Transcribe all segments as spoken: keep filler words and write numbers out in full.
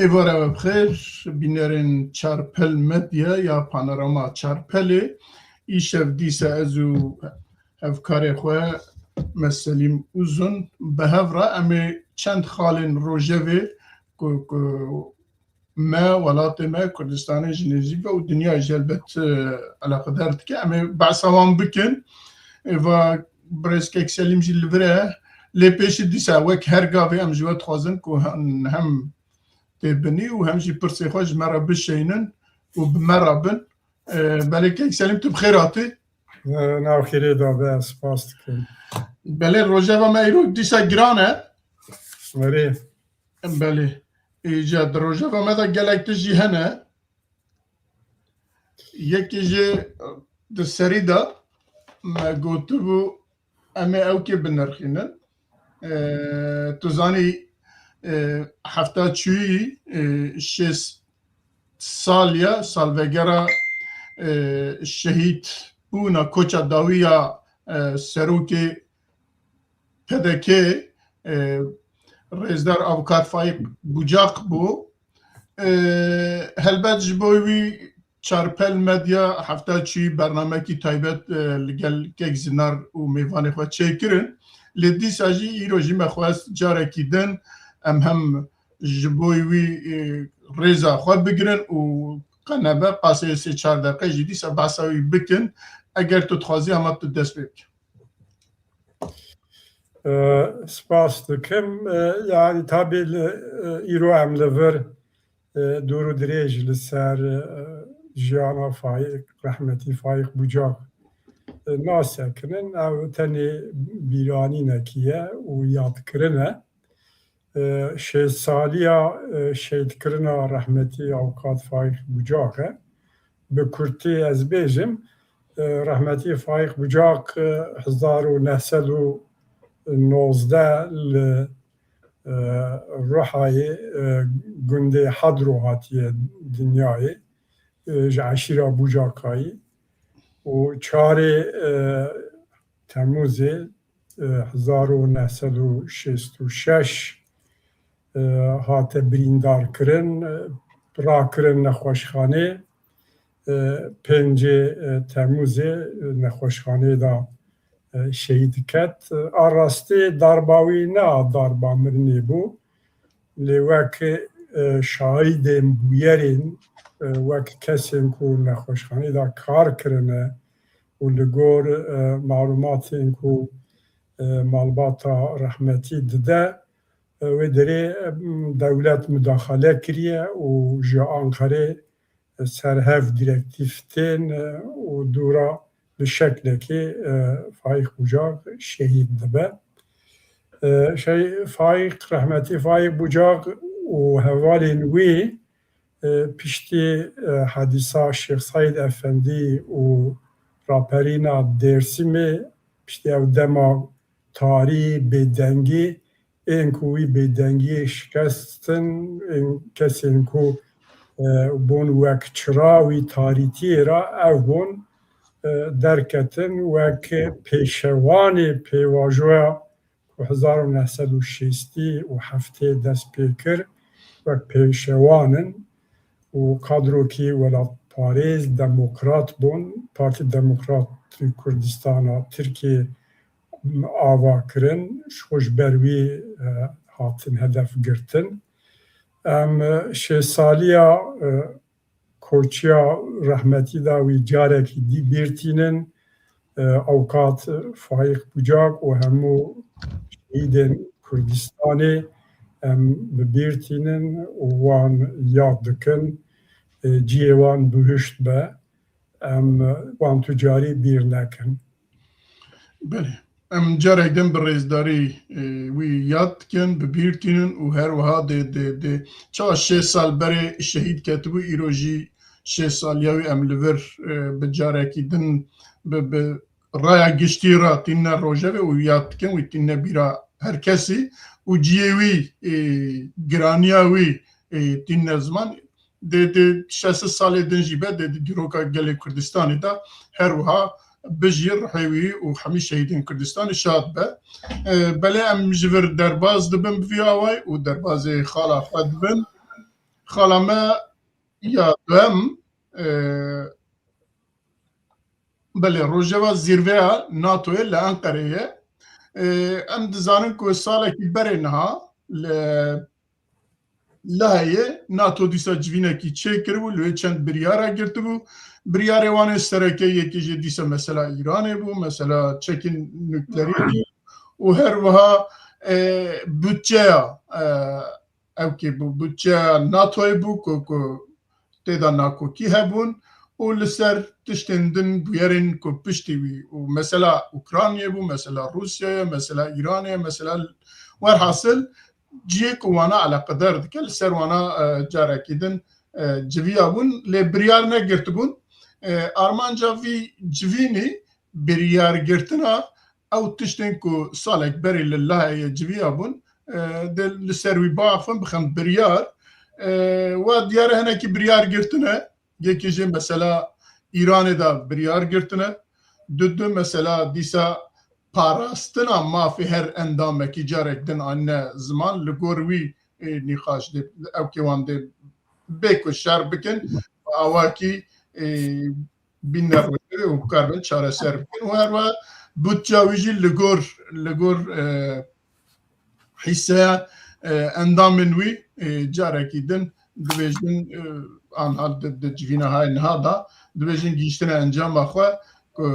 Êvara we bi xêr, bînerên Çarpel Medya ya Panorama Çarpelê. Îşev dîsa ez û hevkarê xwe me Selîm Uzun bi hev re em ê çend xalên rojevê ku, ku me, welatê me, Kurdistanê ji nêzîk ve û dinyayê jî helbet, e, eleqedar dike. Em ê behsa wan bikin. Êva birêz kek Selîm jî li vir e. Lê pêşî dîsa wek her gavê em ji we dixwazin ku hem, hem tê binî û hem jî pirsê xwe ji me re bişeynin û bi me re bin. E, belê kek Selîm, tu bi xêr hatî. E, nav xêrê da be, spas dikim. Belê, rojeva me îro dîsa giran e. Erê. Belê. Îca di rojeva me de gelek tişt jî hene. Yekî jî di serî de me gotibû, em ê ewkê binirxînin. E, tu zanî, e, hefta çûyî, e, şêst sal ya salvegera, e, şehîd bûna koça dawî ya, e, serokê P D K, e, rêzdar avukat Faîq Bucak bû. E, helbet ji bo wî Çarpel Medya hefta çûyî bernamekî taybet, e, li gel kek Zinar û mêvanê xwe çêkirin. Lê dîsa jî îro jî me xwest carekî din em hem ji bo wî, e, rêza xwe bigirin û qe nebe qasê sê çar deqe jî dîsa behsa wî bikin. Eger tu dixwazî, hema tu dest pê bike. E, spas dikim. E, yani tabi li, e, îro em li vir, e, dûr û dirêj li ser, e, jiyana Faîq, rehmetî Faîq Bucak, e, nasekinin. Ew tenê bîranînekî ye û yadkirin e. E, şêst saliya, e, şehîdkirina rehmetî avukat Faîq Bucak e. Bi kurtî ez bêjim, e, rehmetî Faîq Bucak, e, hezar û neh sed û nozdeh li, e, Ruhayê, e, gundê Hedro hatiye dinyayê, e, ji eşîra Bucakayî û çarê, e, Temûzê, e, hezar û neh sed û şêst û şeş, e, hate birîndarkirin, e, rakirin nexweşxanê, e, pêncê, e, Temûzê, e, nexweşxanê de, e, şehîd ket. A rastî darba wî ne a darba mirinê bû. Lê wek, e, şahidên bûyerên, e, wek kesên ku nexweşxanê de kar kirine û li gor, e, malûmatên ku, e, malbata rehmetî dide, e, wê derê, e, dewlet mudaxale kiriye û ji Anqerê ser hev dîrektîf tên, e, û dûra bi şeklekê, e, Faîq Bucak şehîd dibe. E, şey, Faîq, rehmetî Faîq Bucak û hevalên wî, e, piştî, e, hedîsa Şêx Seîd Efendî û raperîna Dêrsimê, piştî ew dema tarî, bêdengî, ên ku wî bêdengiyê şikestin, ên kesên ku, e, bûn wek çira wî tarîtiyê re, ev bûn, e, derketin wek pêşewanê pêvajoya ku hezar û neh sed û şêstî û heftê dest pê kir, wek pêşewan in û kadrokî welatparêz, demokrat bûn. Partî Demokrat Kurdistana Tirkiyê ava kirin, ji xwe ji ber wî, e, hatin hedef girtin. Em, e, şêst saliya, e, koçiya rehmetî de wî carekî dî bîr tînin. E, Awkat Faîq Bucak û hemû şehîdên Kurdistanê em bi bîr tînin û wan yad dikin. E, cihê wan bihişt be. Em wan tu carî bîr nekin. Belê. Em carek din bi rêzdarî, e, wî yad dikin, bi bîr tînin û her wiha dê, dê, dê çawa şêst sal berê şehîd ketibû, îro jî şêst saliya wî em li vir, e, bi carekî din bi, bi raya giştî re tînine rojevê û yad dikin, wî tînine bîra her kesî û cihê wî, e, giraniya wî, e, tînine ziman. Dê, dê şeş sed salê din jî be, dê di dîroka gelê Kurdistanê de her wiha bijî, rihê wî û hemî şehîdên Kurdistanê şad be. E, belê em ji vir derbaz dibin bi vî awayî û derbazê xala xwe dibin. Xala me ya duhem, e, belê, rojeva zîrveya NATOyê li Enqereyê ye. E, em dizanin ku salekî berê niha li Lihayê NATO dîsa civînekî çêkiribû, li wê çend biryara girtibû. Biryarê wan ê sereke yekê jê dîsa mesela Îranê bû, mesela çekên nuklerî bû û her wiha, e, budçeya, e, ewkê bû, budçeya NATOyê bû ku, ku tê de nakokî hebûn û li ser tiştên din bûyerên ku piştî wî û mesela Ukraynayê bû, mesela Rûsyayê, mesela Îranê, mesela werhasil cihê ku wana eleqedar dike, li ser wana, e, carekî din, e, civiya bûn, lê biryar negirtibûn. E, armanca vî civînî biryargirtina ew tiştên ku salek berê li Lihayê civiya bûn, e, de li ser wî biaxivin, bixin biryar. E, wa diyar e hinekî biryar girtine, yekê jê mesela Îranê de biryar girtine, du du mesela dîsa parastina mafê her endamekî carek din anîne ziman, li gor wî, e, nîqaş dê, ewkê wan dê bê ku şer bikin, bi awakî, e, bîne rojevê û bikarbin çareser bikin. Û her wiha budca wî jî li gor, li gor, e, hîseya, e, endamên wî, e, carekî din dibêjin, e, anha di, di civîna hay niha da dibêjin gihîştine encama xwe ku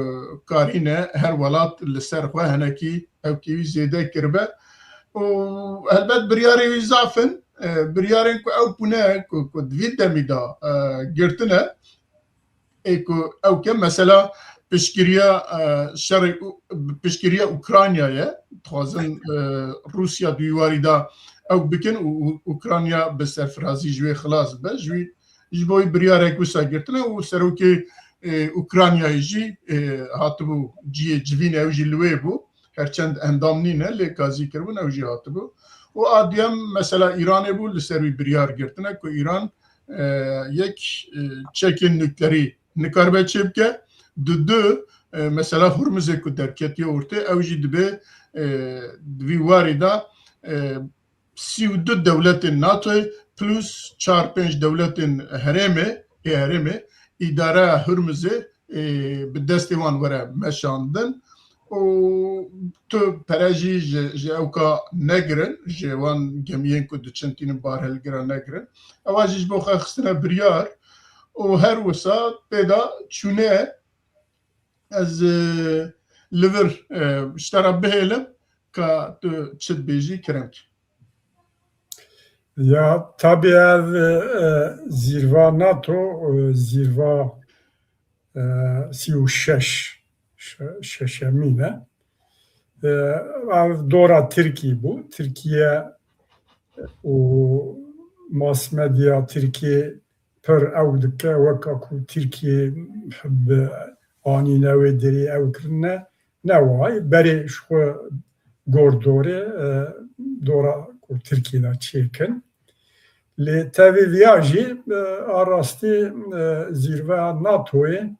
karîne her welat li ser xwe hinekî ewkê wî zêde kiribe. Û helbet biryarê wî zaf in, e, biryarên ku ew bûne ku, ku di vî demî de, e, girtine, ê ku ew ke mesela piştgiriya, e, şerê Û-, piştgiriya Ukraynayê, dixwazin, e, Rûsya di wî warî de ew bikin û Û-, Ukrayna bi serfirazî ji wê xilas bibe. Ji wî, ji bo wî biryarek wisa girtine û serokê, e, Ukraynayê jî, e, hatibû cihê civînê, ew jî li wê bû. Her çend endam nîne, lê gazî kiribûn, ew jî hatibû. Û a duyem mesela Îranê bû, li ser wî biryar girtine ku Îran, e, yek, e, çekên nuklerî nikaribe çêbike. Di du, e, mesela Hurmizê ku derketiye ortê, ew jî dibe, e, di vî warî de, e, sî û du dewletên NATOyê plus çar pênc dewletên herêmê, ê herêmê, îdareya Hurmizê, e, bi destê wan were meşandin. Û tu pere jî ji, ji ewka negirin, ji wan gemiyên ku diçin tînin barhilgira negirin. Ewa jî ji bo xwe xistine biryar û her wisa pê de çûne. Ez, e, li vir, e, ji te re bihêlim ka tu çi dibêjî, kerem ki. Ya, tabii ev, e, e, zîrva NATO, e, zîrva, e, sî û şeş, şe-, şeşemîn e. E, ev dora Tirkî bû. Tirkiye û mass media Tirkiye pir ew dike, weka ku Tirkiye bi anîne wê derê ew kirine, ne wayî. Berê ji xwe gor dorê, e, dora ku Tirkiye de çêkin. Lê tevî viya jî, e, a rastî, e, zîrveya NATOyê,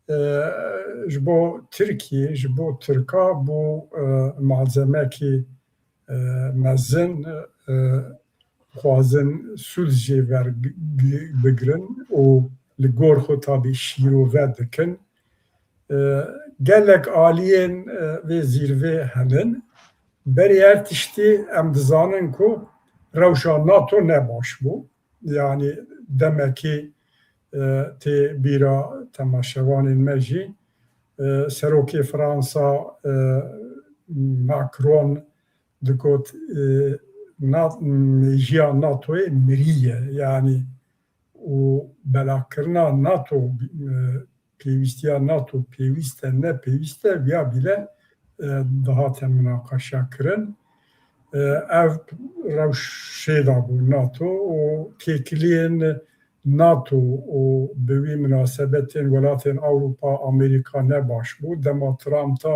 e, ji bo Tirkiye, ji bo Tirka bû, e, malzemekî, e, mezin, e, xwazin sûd jê ver g-, g-, bigrin û li gor xwe tabî şîrove dikin. E, gelek aliyên, e, vê zîrvê henin. Berî her tiştî em dizanin ku rewşa NATO ne baş bû. Yanî demekî, e, tê bîra temaşevanên me jî, e, serokê Fransa, e, Macron digot, e, na-, mêjiya NATOyê miriye. Yanî û belakirina NATO, e, pêwîstiya NATO pêwîst e, ne pêwîst e, viya bîle, e, dihate minaqeşe kirin. E, ev rewşê de bû NATO û têkiliyên NATO û bi wî minasebetên welatên Ewropa, Amerîka ne baş bû. Dema Trump da,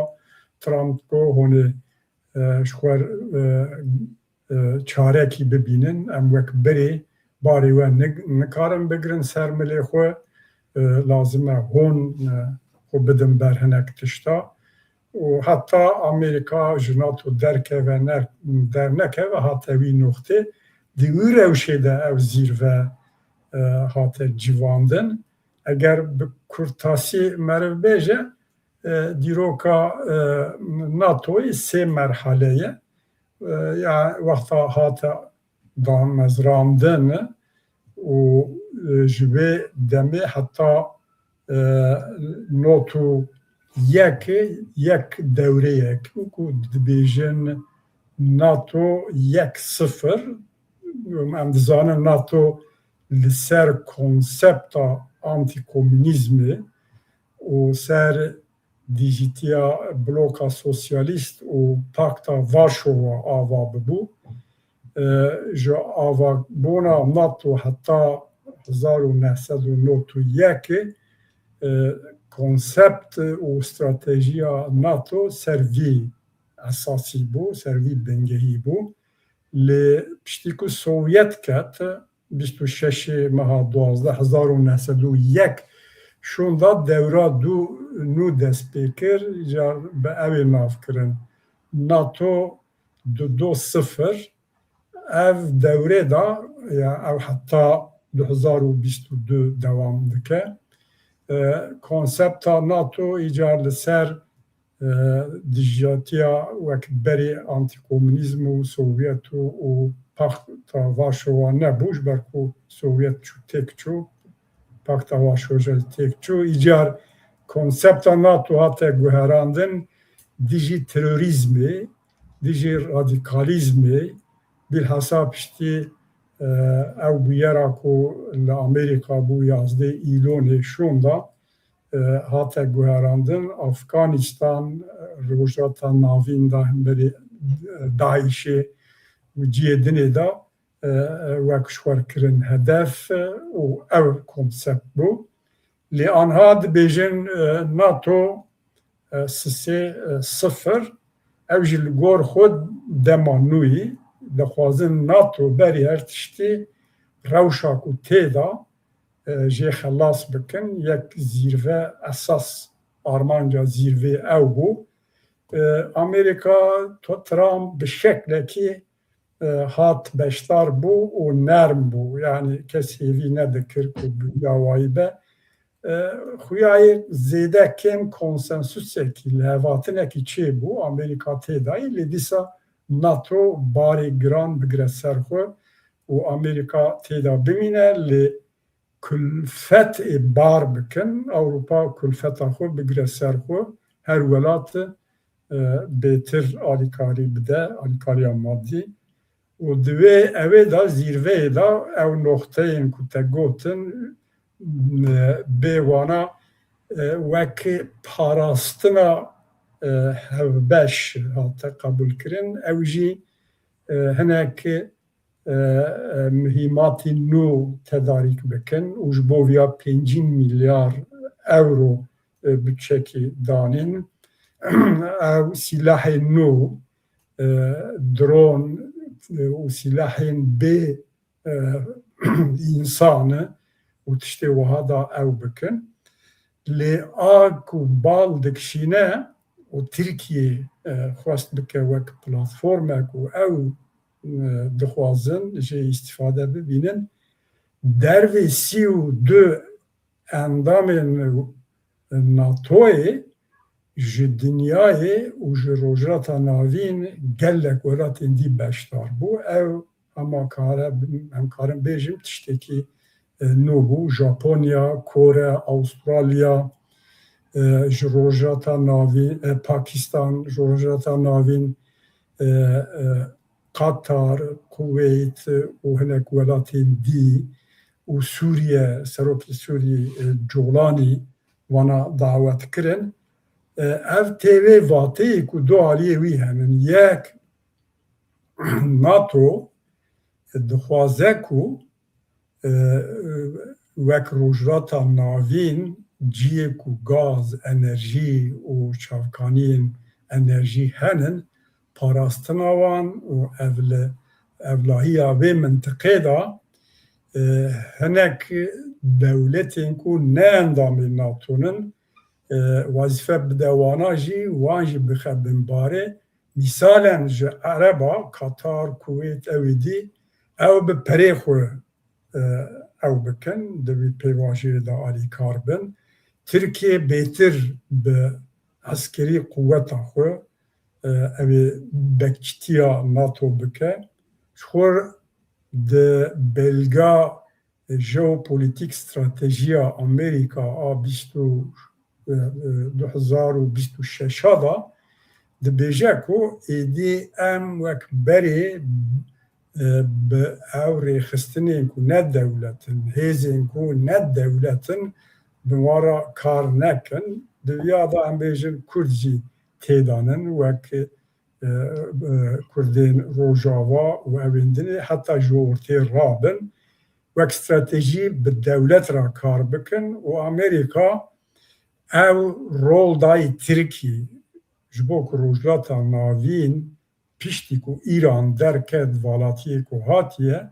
Trump got, hûn ê, e, ji xwe, e, e, çarekî bibînin. Em wek berê barê we nik-, nikarin bigirin ser milê xwe. E, lazim e hûn, e, xwe bidin ber hinek tişta. Û heta Amerîka ji NATO derkeve, ne, dernekeve, hate wî noxtê, Di wî rewşê de ev zîrve, e, hate civandin. Eger bi kurtasî meriv bêje, e, dîroka, e, NATOyê sê merhale ye. E, ya wexta hate damezrandin û, e, ji vê demê heta, e, not û yek, yek dewreyek, ku dibêjin NATO yek sifir, em dizanin NATO li ser konsepta antîkomûnîzmê û ser dijîtiya bloka sosyalîst û Pakta Varşova ava bibû. E, ji avabûna NATO heta hezar û neh sed û nod û yek, e, konsept û stratejiya NATO ser vî esasî bû, ser vî bingehî bû. Lê piştî ku Sovyet ket, bîst û şeş meha duwazdeh hezar û neh sed û yek şûnda dewra dû nû dest pê kir, car bi ew ê nav kirin NATO du do sifir. Ev dewrê de, ya ew heta du hezar û bîst û du dewam dike. E, konsepta NATO îcar li ser, e, dijîtiya wek berê antîkomûnîzm û Sovyet û, û Pakta Varşova nebû, ji ber ku Sovyet çû têk çû, Pakta Varşova jî têk çû. Îcar konsepta NATO hate guherandin dijî terorîzmê, dijî radîkalîzmê, bilhassa piştî, e, ew bûyera ku li Amerîka bû yazdeh Îlonê şûnda, e, hate guherandin, Afganîstan, e, Rojhilata Navîn de hemberî, e, DAIŞê û cihê dinê de, e, e, wek ji xwe kirin hedef, e, û ev konsept bû. Lê anha dibêjin, e, NATO, e, sisê, e, sifir, ew jî li gor xwe dema nûyî dixwazin NATO berî her tiştî rewşa ku tê de, e, jê xelas bikin. Yek zîrve esas armanca zîrvê ew bû. E, Amerîka, to-, Trump bi şeklekî, e, hat beşdar bû û nerm bû. Yanî kes hêvî nedikir ku bi vî awayî be. E, xuyayê zêde kêm konsensusekî, lihevhatinekî çêbû, Amerîka tê de ye, lê dîsa NATO barê giran bigire ser xwe û Amerîka tê de bimîne, lê kulfet ê bar bikin, Ewropa kulfeta xwe bigire ser xwe, her welat, e, bêtir alîkarî bide, alîkariya madî. Û di wê evê de, zîrveyê de ew noxteyên ku te gotin, e, bê wana, e, wek parastina, e, hevbeş hate qebûlkirin. Ew jî, e, hinek, e, e, muhîmatî nû tedarîk bikin û ji bo viya pêncî milyar ewro, e, budçekî danîn. Ew sîlahên nû, e, dron, e, û sîlahên bê, e, însan û tiştê wiha da ew bikin. Lê a ku bal dikişîne û Tirkiye, e, xwest bike wek platformek û ew, e, dixwazin jê îstîfade bibînin, dervê sî û du endamên NATOyê ji dinyayê û ji Rojhilata Navîn gelek welatên dî beşdar bû. Ew hema kare, em karin bêjin tiştekî, e, nû bû. Japonya, Kore, Awustralya, e, ji Rojhilata Navîn, e, Pakistan, ji Rojhilata Navîn, e, e, Qatar, Kuweyt, e, û hinek welatên dî û Sûriye, serokê Sûriyê, e, Colanî vana dawet kirin. E, ev tê vê vateyê ku du aliyê wî henin. Yek, NATO dixwaze ku, e, wek Rojhilata Navîn cihê ku gaz, enerjî û çavkaniyên enerjî henin, parastina wan û evle-, evlahiya vê mintiqê de, e, hinek dewletên ku ne endamê NATO nin, e, wezîfe bide wana jî, wan jî bixe bin barê. Mîsalen ji Ereba, Katar, Kuweyt, ew ê dî, Ew bi perê xwe, e, ew bikin, di vî pêvajoyê de alîkar bin. Tirkiye bêtir bi eskerî quweta xwe, e, ew ê bekçitiya NATO bike. Ji xwe di belga jeopolitîk stratejiya Amerîka a bîst û, e, e, du hezar û bîst û şeş de dibêje ku êdî em wek berê, e, bi ew rêxistinên ku ne dewlet in, hêzên ku ne dewlet in, bi wan re kar nekin. Di viya de em bêjin Kurd jî têdanin wek, e, e, Kurdên Rojava û ewên dinê heta ji ortê rabin, wek stratejî bi dewlet re kar bikin û Amerîka ew rol dayî Tirkî, ji bo ku Rojhilata Navîn piştî ku Îran derket valatiyê ku hatiye,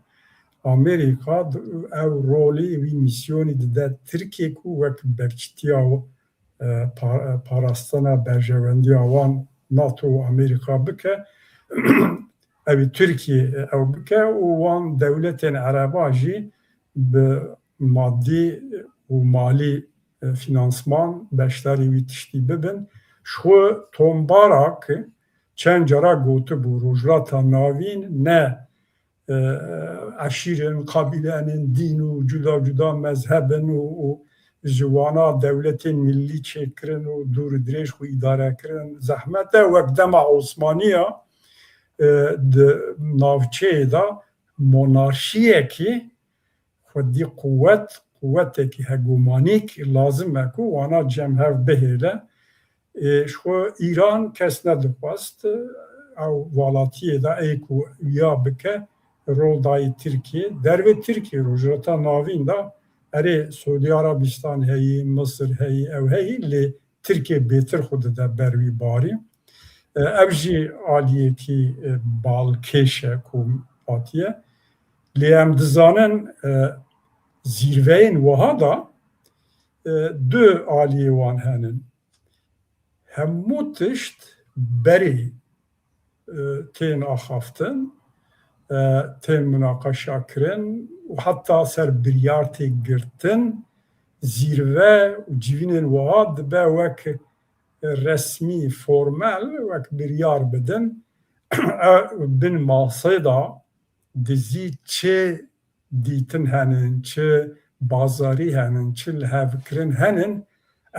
Amerîka di-, ew rolê wî mîsyonî dide Tirkiyê ku wek bekçitiya e, pa-, e, parastina berjewendiya wan NATO û Amerîka bike, ew ê Tirkiye, e, ew bike û wan dewletên Ereba jî bi madî û malî, e, finansman beşdarî wî tiştî bibin. Ji xwe Tom Barak çend cara gotibû, Rojhilata Navîn ne e, eşîr in, qabîle in, dîn û cuda cuda mezheb in û, û ji wana dewletên millî çêkirin û dûr û dirêj xwe îdare kirin zehmet e. Wek dema Osmaniya, e, di navçeyê de monarşiyekî xwedî quwet, quwetekî hegemonîk lazim e ku wana cem hev bihêle. Ê, ji xwe Îran kes nedixwest, ew valatiyê de ê ku wiya bike, rol dayî Tirkiye. Dervê Tirkiye, Rojhilata Navîn de, erê, Siûdî Arabistan heyî, Misir heyî, ew heyî, lê Tirkiye bêtir xwe dide ber wî barî. E, ev jî aliyekî, e, balkêş e ku hatiye. Lê em dizanin, e, zîrveyên wiha de, e, du aliyê wan henin. Hemû tişt berê, e, tên axaftin, e, tên munaqeşa kirin û heta ser biryar tê girtin, zîrve û civînên wiha dibe wek resmî, formel, wek biryar bidin. E, bin masê de dizî çi dîtin henin, çi bazarî henin, çi lihevkirin henin,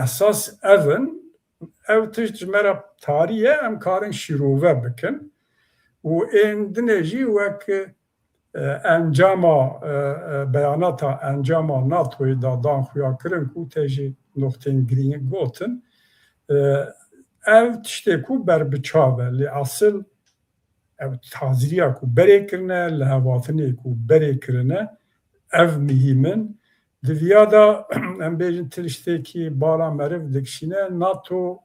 esas ev in. Ev tişt ji me re tarî ye, em karin şîrove bikin. Û ên dinê jî wek, e, encama, e, e, beyanata encama NATOyê de dan xuya kirin ku te jî noxtên girîng gotin. E, ev tiştê ku berbiçav e, lê asil ew haziriya ku berê kirine, li hevatinê ku berê kirine, ev mihîm in. Di viya de, em bêjin, tiştekî bala meriv dikişîne, NATO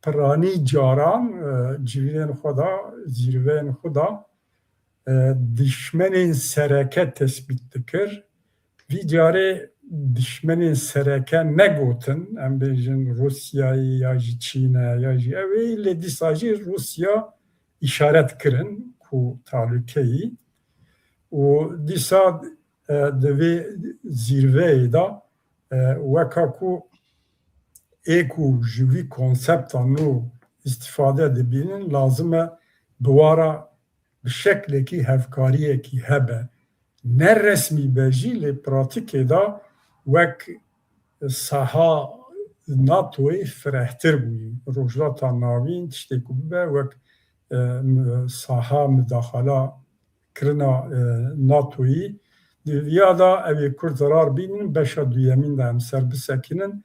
piranî caran, e, civînên xwe de, zîrveyên xwe de, e, dişmenên sereke tespît dikir. Vî carê dişmenên sereke negotin, em bêjin Rûsyayê ya jî Çîn e ya jî ew ê, lê dîsa jî Rûsya îşaret kirin ku talûkeyî û dîsa, e, di vê zîrveyê de, e, weka ku ê ku ji vî konsepta nû îstîfade dibînin, lazim e bi wa re bi şeklekî hevkariyekî hebe. Ne resmî be jî, lê pratîkê de wek saha NATOyê firehtir bûyî. Rojhilata Navîn tiştê ku bibe wek, e, m-, saha mudaxala kirina, e, NATOyî. Di viya de ew ê Kurd zerar bînin, beşa duyemîn de em ser bisekinin.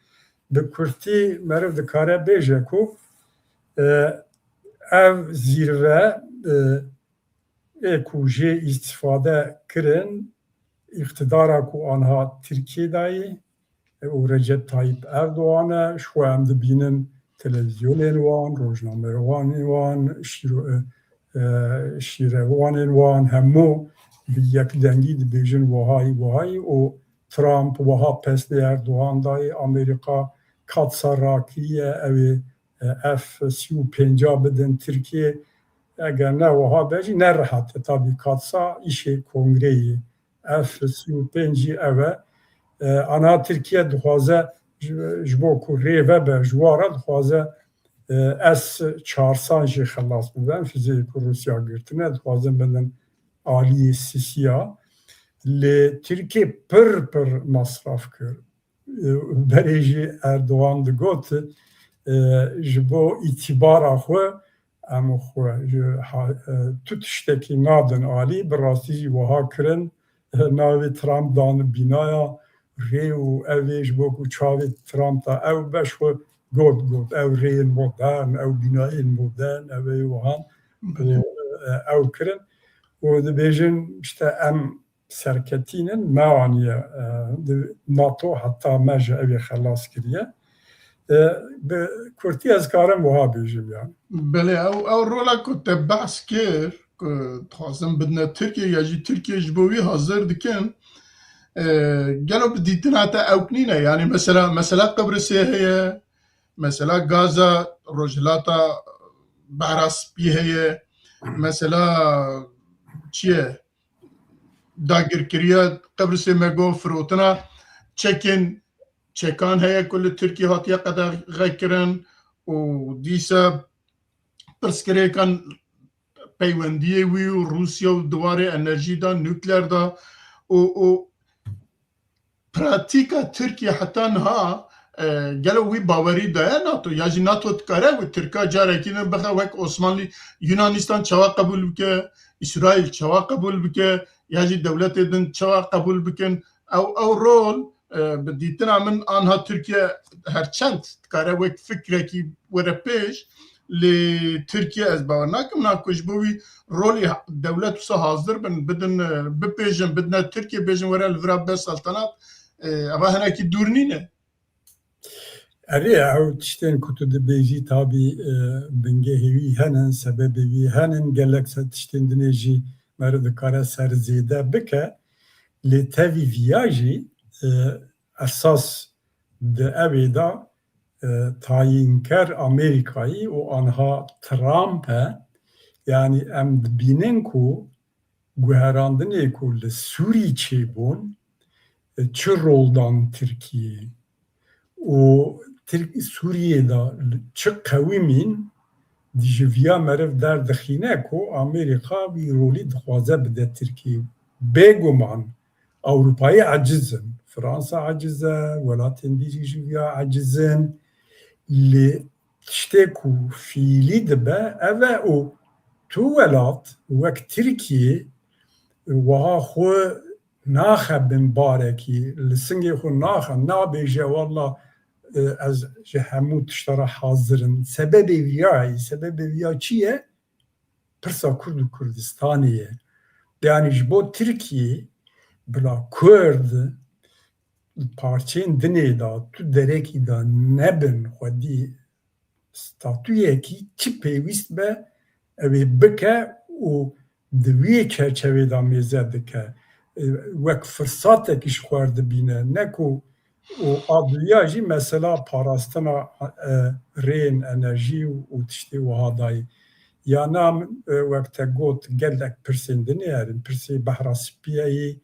Bi kurtî meriv dikare bêje ku, e, ev zîrve, e, ê ku jê îstîfade kirin, îqtidara ku anha Tirkiye dayî, e, û Recep Tayyip Erdogan e, ji xwe em dibînin televîzyonên wan, rojnamewanên wan, şîro-, e, e, şîrewanên wan, hemû bi yekdengî dibêjin wahayî, wahayî û Trump wiha pesnê Erdogan dayê, Amerîka qatsa rakiriye, ew ê, e, F sî û pênca bidin Tirkiye. Eger ne wiha be jî ne rehet e. Tabî katsa îşê kongreyê. Ev sî û pênc jî ev e. E, ana Tirkiye dixwaze ji, ji bo ku rê vebe ji wa re dixwaze, e, S çar sed jî xelas bibin. Fizeyê ku Rûsya girtine dixwazin bidin aliyê Sisiya. Lê Tirkiye pir pir masraf kir. E, berê jî Erdogan digot, e, ji bo îtîbara xwe em xwe ji ha-, e, tu tiştekî nadin alî, bi rastî jî wiha kirin, e, navê Trump dan bînaya rê û ev ê ji bo ku çavê Trump da ew beş xwe got, got, ew rêyên modern, ew bînayên modern, ew ê wihan û, e, ew kirin û dibêjin işte em serketînin me aniye, e, di NATO heta me ji ew ê xelas kiriye. E, bi kurtî ez karim wiha bêjim yani. Belê, ew, ew rola ku te behs kir, ku dixwazin bidine Tirkiye ya jî Tirkiye ji bo wî hazir dikin, e, gelo bi dîtina te ewk nîne? Yani mesela, mesela Qibrisê heye, mesela Gaza, Rojhilata Behra Spî heye, mesela çi ye? Dagirkiriya Qibrisê me got, firotina çekên, çekan heye ku li Tirkiyê hatiye qedexekirin û dîsa pirsgirêkan peywendiyê wî û Rûsya û di warê enerjî de, nukleer de û, û pratîka Tirkiye heta niha, e, gelo wî bawerî daye NATO? Ya jî NATO dikare wî Tirka carekî din bixe wek Osmanlî, Yunanistan çawa qebûl bike, Îsraîl çawa qebûl bike, ya jî dewletê din çawa qebûl bikin? Ew, ew rol, e, bi dîtina min anha Tirkiye her çend dikare wek fikrekî were pêş, lê Tirkiye ez bawer nakim na ku ji bo wî rolî ha-, dewlet wisa hazir bin, bidin, e, bipêjin, bidine Tirkiye, bêjin were li vira be seltenat, e, eva hinekî dûr nîne. Erê, ew tiştên ku tu dibêjî tabî, e, bingehê wî henin, sebebê wî henin, gelek se-, tiştên dinê jî meriv dikare ser zêde bike, lê tevî viya jî, e, esas di evê de, e, tayînker Amerîkayî û anha Trump e. Yanî em dibînin ku guherandinê ku li Sûrî çêbûn, e, çi rol dan Tirkiyê û Tirk-, Sûriyê de li çi qewimîn, ji viya meriv derdixîne ku Amerîka vî rolî dixwaze bide Tirkiyê. Bêguman Ewropayê eciz in. Fransa eciz e, welatên dî jî ji viya eciz in. Lê tiştê ku fîîlî dibe ev e û tu welat wek Tirkiyê wiha xwe naxe bin barekî, li singê xwe naxe, nabêje, "Walla, e, ez ji hemû tişta re hazir im." Sebebê wî ya, sebebê wî ya çi ye? Pirsa Kurd û Kurdistanê ye. Yanî ji bo Tirkiyê bila Kurd parçeyên dinê de tu derekî de nebin, xwedî statuyekî çi pêwîst be, ew ê bike û di wî çerçevê de mêze dike. E, wek firsatekî ji xwe re dibîne. Ne ku û a duya jî mesela parastina, e, rêyên enerjî û, û tiştê wiha dayî. Ya na, e, wek te got, gelek pirsên dinê herin. Pirsê Behra Spiyeyê,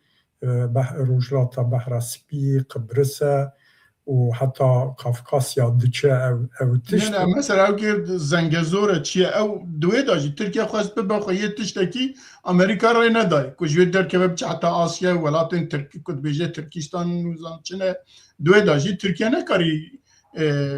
e, Beh-, Rojhilata Behra Spî, Qibris e û heta Kafkasya diçe ev, ev Ne, tişt. Ne, mesela ew kê Zengezor e, çi ye? Ew di wê de jî Tirkiye xwest bibe xwe yê tiştekî Amerîka rê neday. Ku ji wê derkeve biçe heta Asya, welatên Tirk-, ku dibêje Tirkistan, nizam çi ne. Di wê de jî Tirkiye nekarî, e,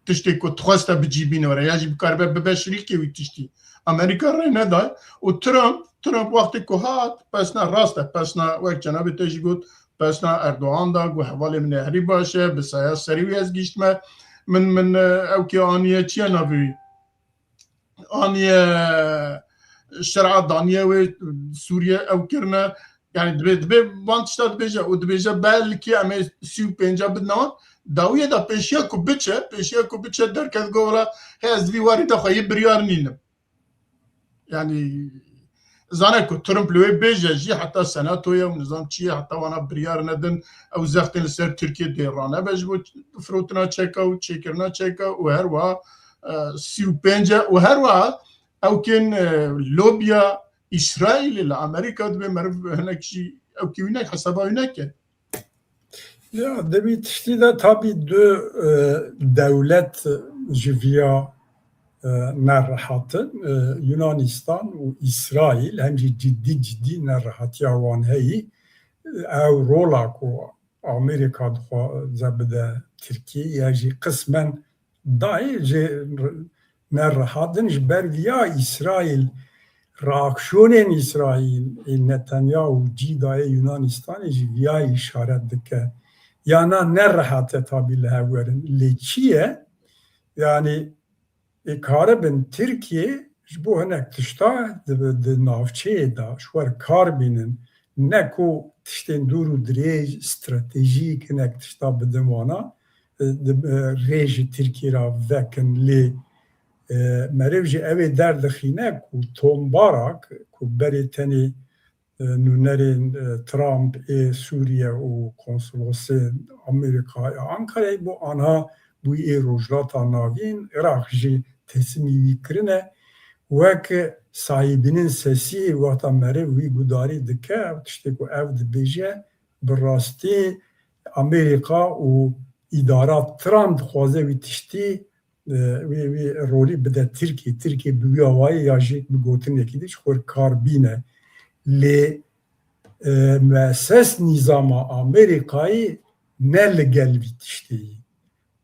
tiştê ku dixweste bi cî bîne were, ya jî bikaribe bibe şirîkê wî tiştî. Amerîka rê neday û Trump, Trump wextê ku hat, pesna rast e, pesna wek cenabê te jî got, pesna Erdogan da, got, "Hevalê min ê herî baş e, bi saya serî wî ez gihîştime." Min, min, e, ew kê aniye çi ye navê wî? Aniye şer'a daniye wê Sûriye ew kirine. Yani dibê, dibê van tişta dibêje û dibêje belkî em ê sî û pênca bidine wan. Dawiyê de pêşiya ku biçe, pêşiya ku biçe derket got, "Wela, he ez vî warî de xwe yê biryar nînim." Yani zane ku Trump li wê bêje jî heta senatoya û nizam çi ye, heta wana biryar nedin, ew zextên li ser Tirkiye dê ranebe ji bo firotina çeka û çêkirina çeka û her wiha, e, sî û pênc e û her wiha ewkên, e, lobiya Îsraîlê li Amerîka dibe meriv hinek jî ewkî wî nek hesaba wî neke. Ya, di vî tiştî de tabî du, e, dewlet ji viya, e, nerehat in. E, Yunanistan û Îsraîl hem jî cidî cidî nerehatiya wan heyî. Ew rola ku Amerîka dixwaze bide Tirkiyê ya jî qismen dayê ji nerehat in. Ji ber viya Îsraîl, reaksiyonên Îsraîl, ê Netanyahu cî dayê Yunanistanê ji viya îşaret dike. Ya na nerehat e tabî li hev werin. Lê çi ye? Yanî ê karibin Tirkiye ji bo hinek tişta di, di navçeyê de ji xwe re kar bînin. Ne ku tiştên dûr û dirêj, stratejîk hinek tişta bidin wana, e, di, e, rê ji Tirkiye re vekin. Lê, e, meriv jî ew ê derdixîne ku Tom Barak, ku berê tenê, e, nûnerên, e, Trump ê Sûriye û konsolosê Amerîka ya Ankarayê bû, anha bûyî ê Rojhilata Navîn, Iraq jî teslîmî wî kirine. Wek sahîbînên sesî wexta meriv wî gudarî dike, ew tiştê ku ev dibêje, bi rastî Amerîka û îdara Trump dixwaze wî tiştî, e, wî, wî rolî bide Tirkiyê. Tirkiye bi wî awayî ya jî bi gotinekî dî ji xwe re kar bîne. Lê, e, mueses nîzama Amerîkayî ne li gel vî tiştê yî.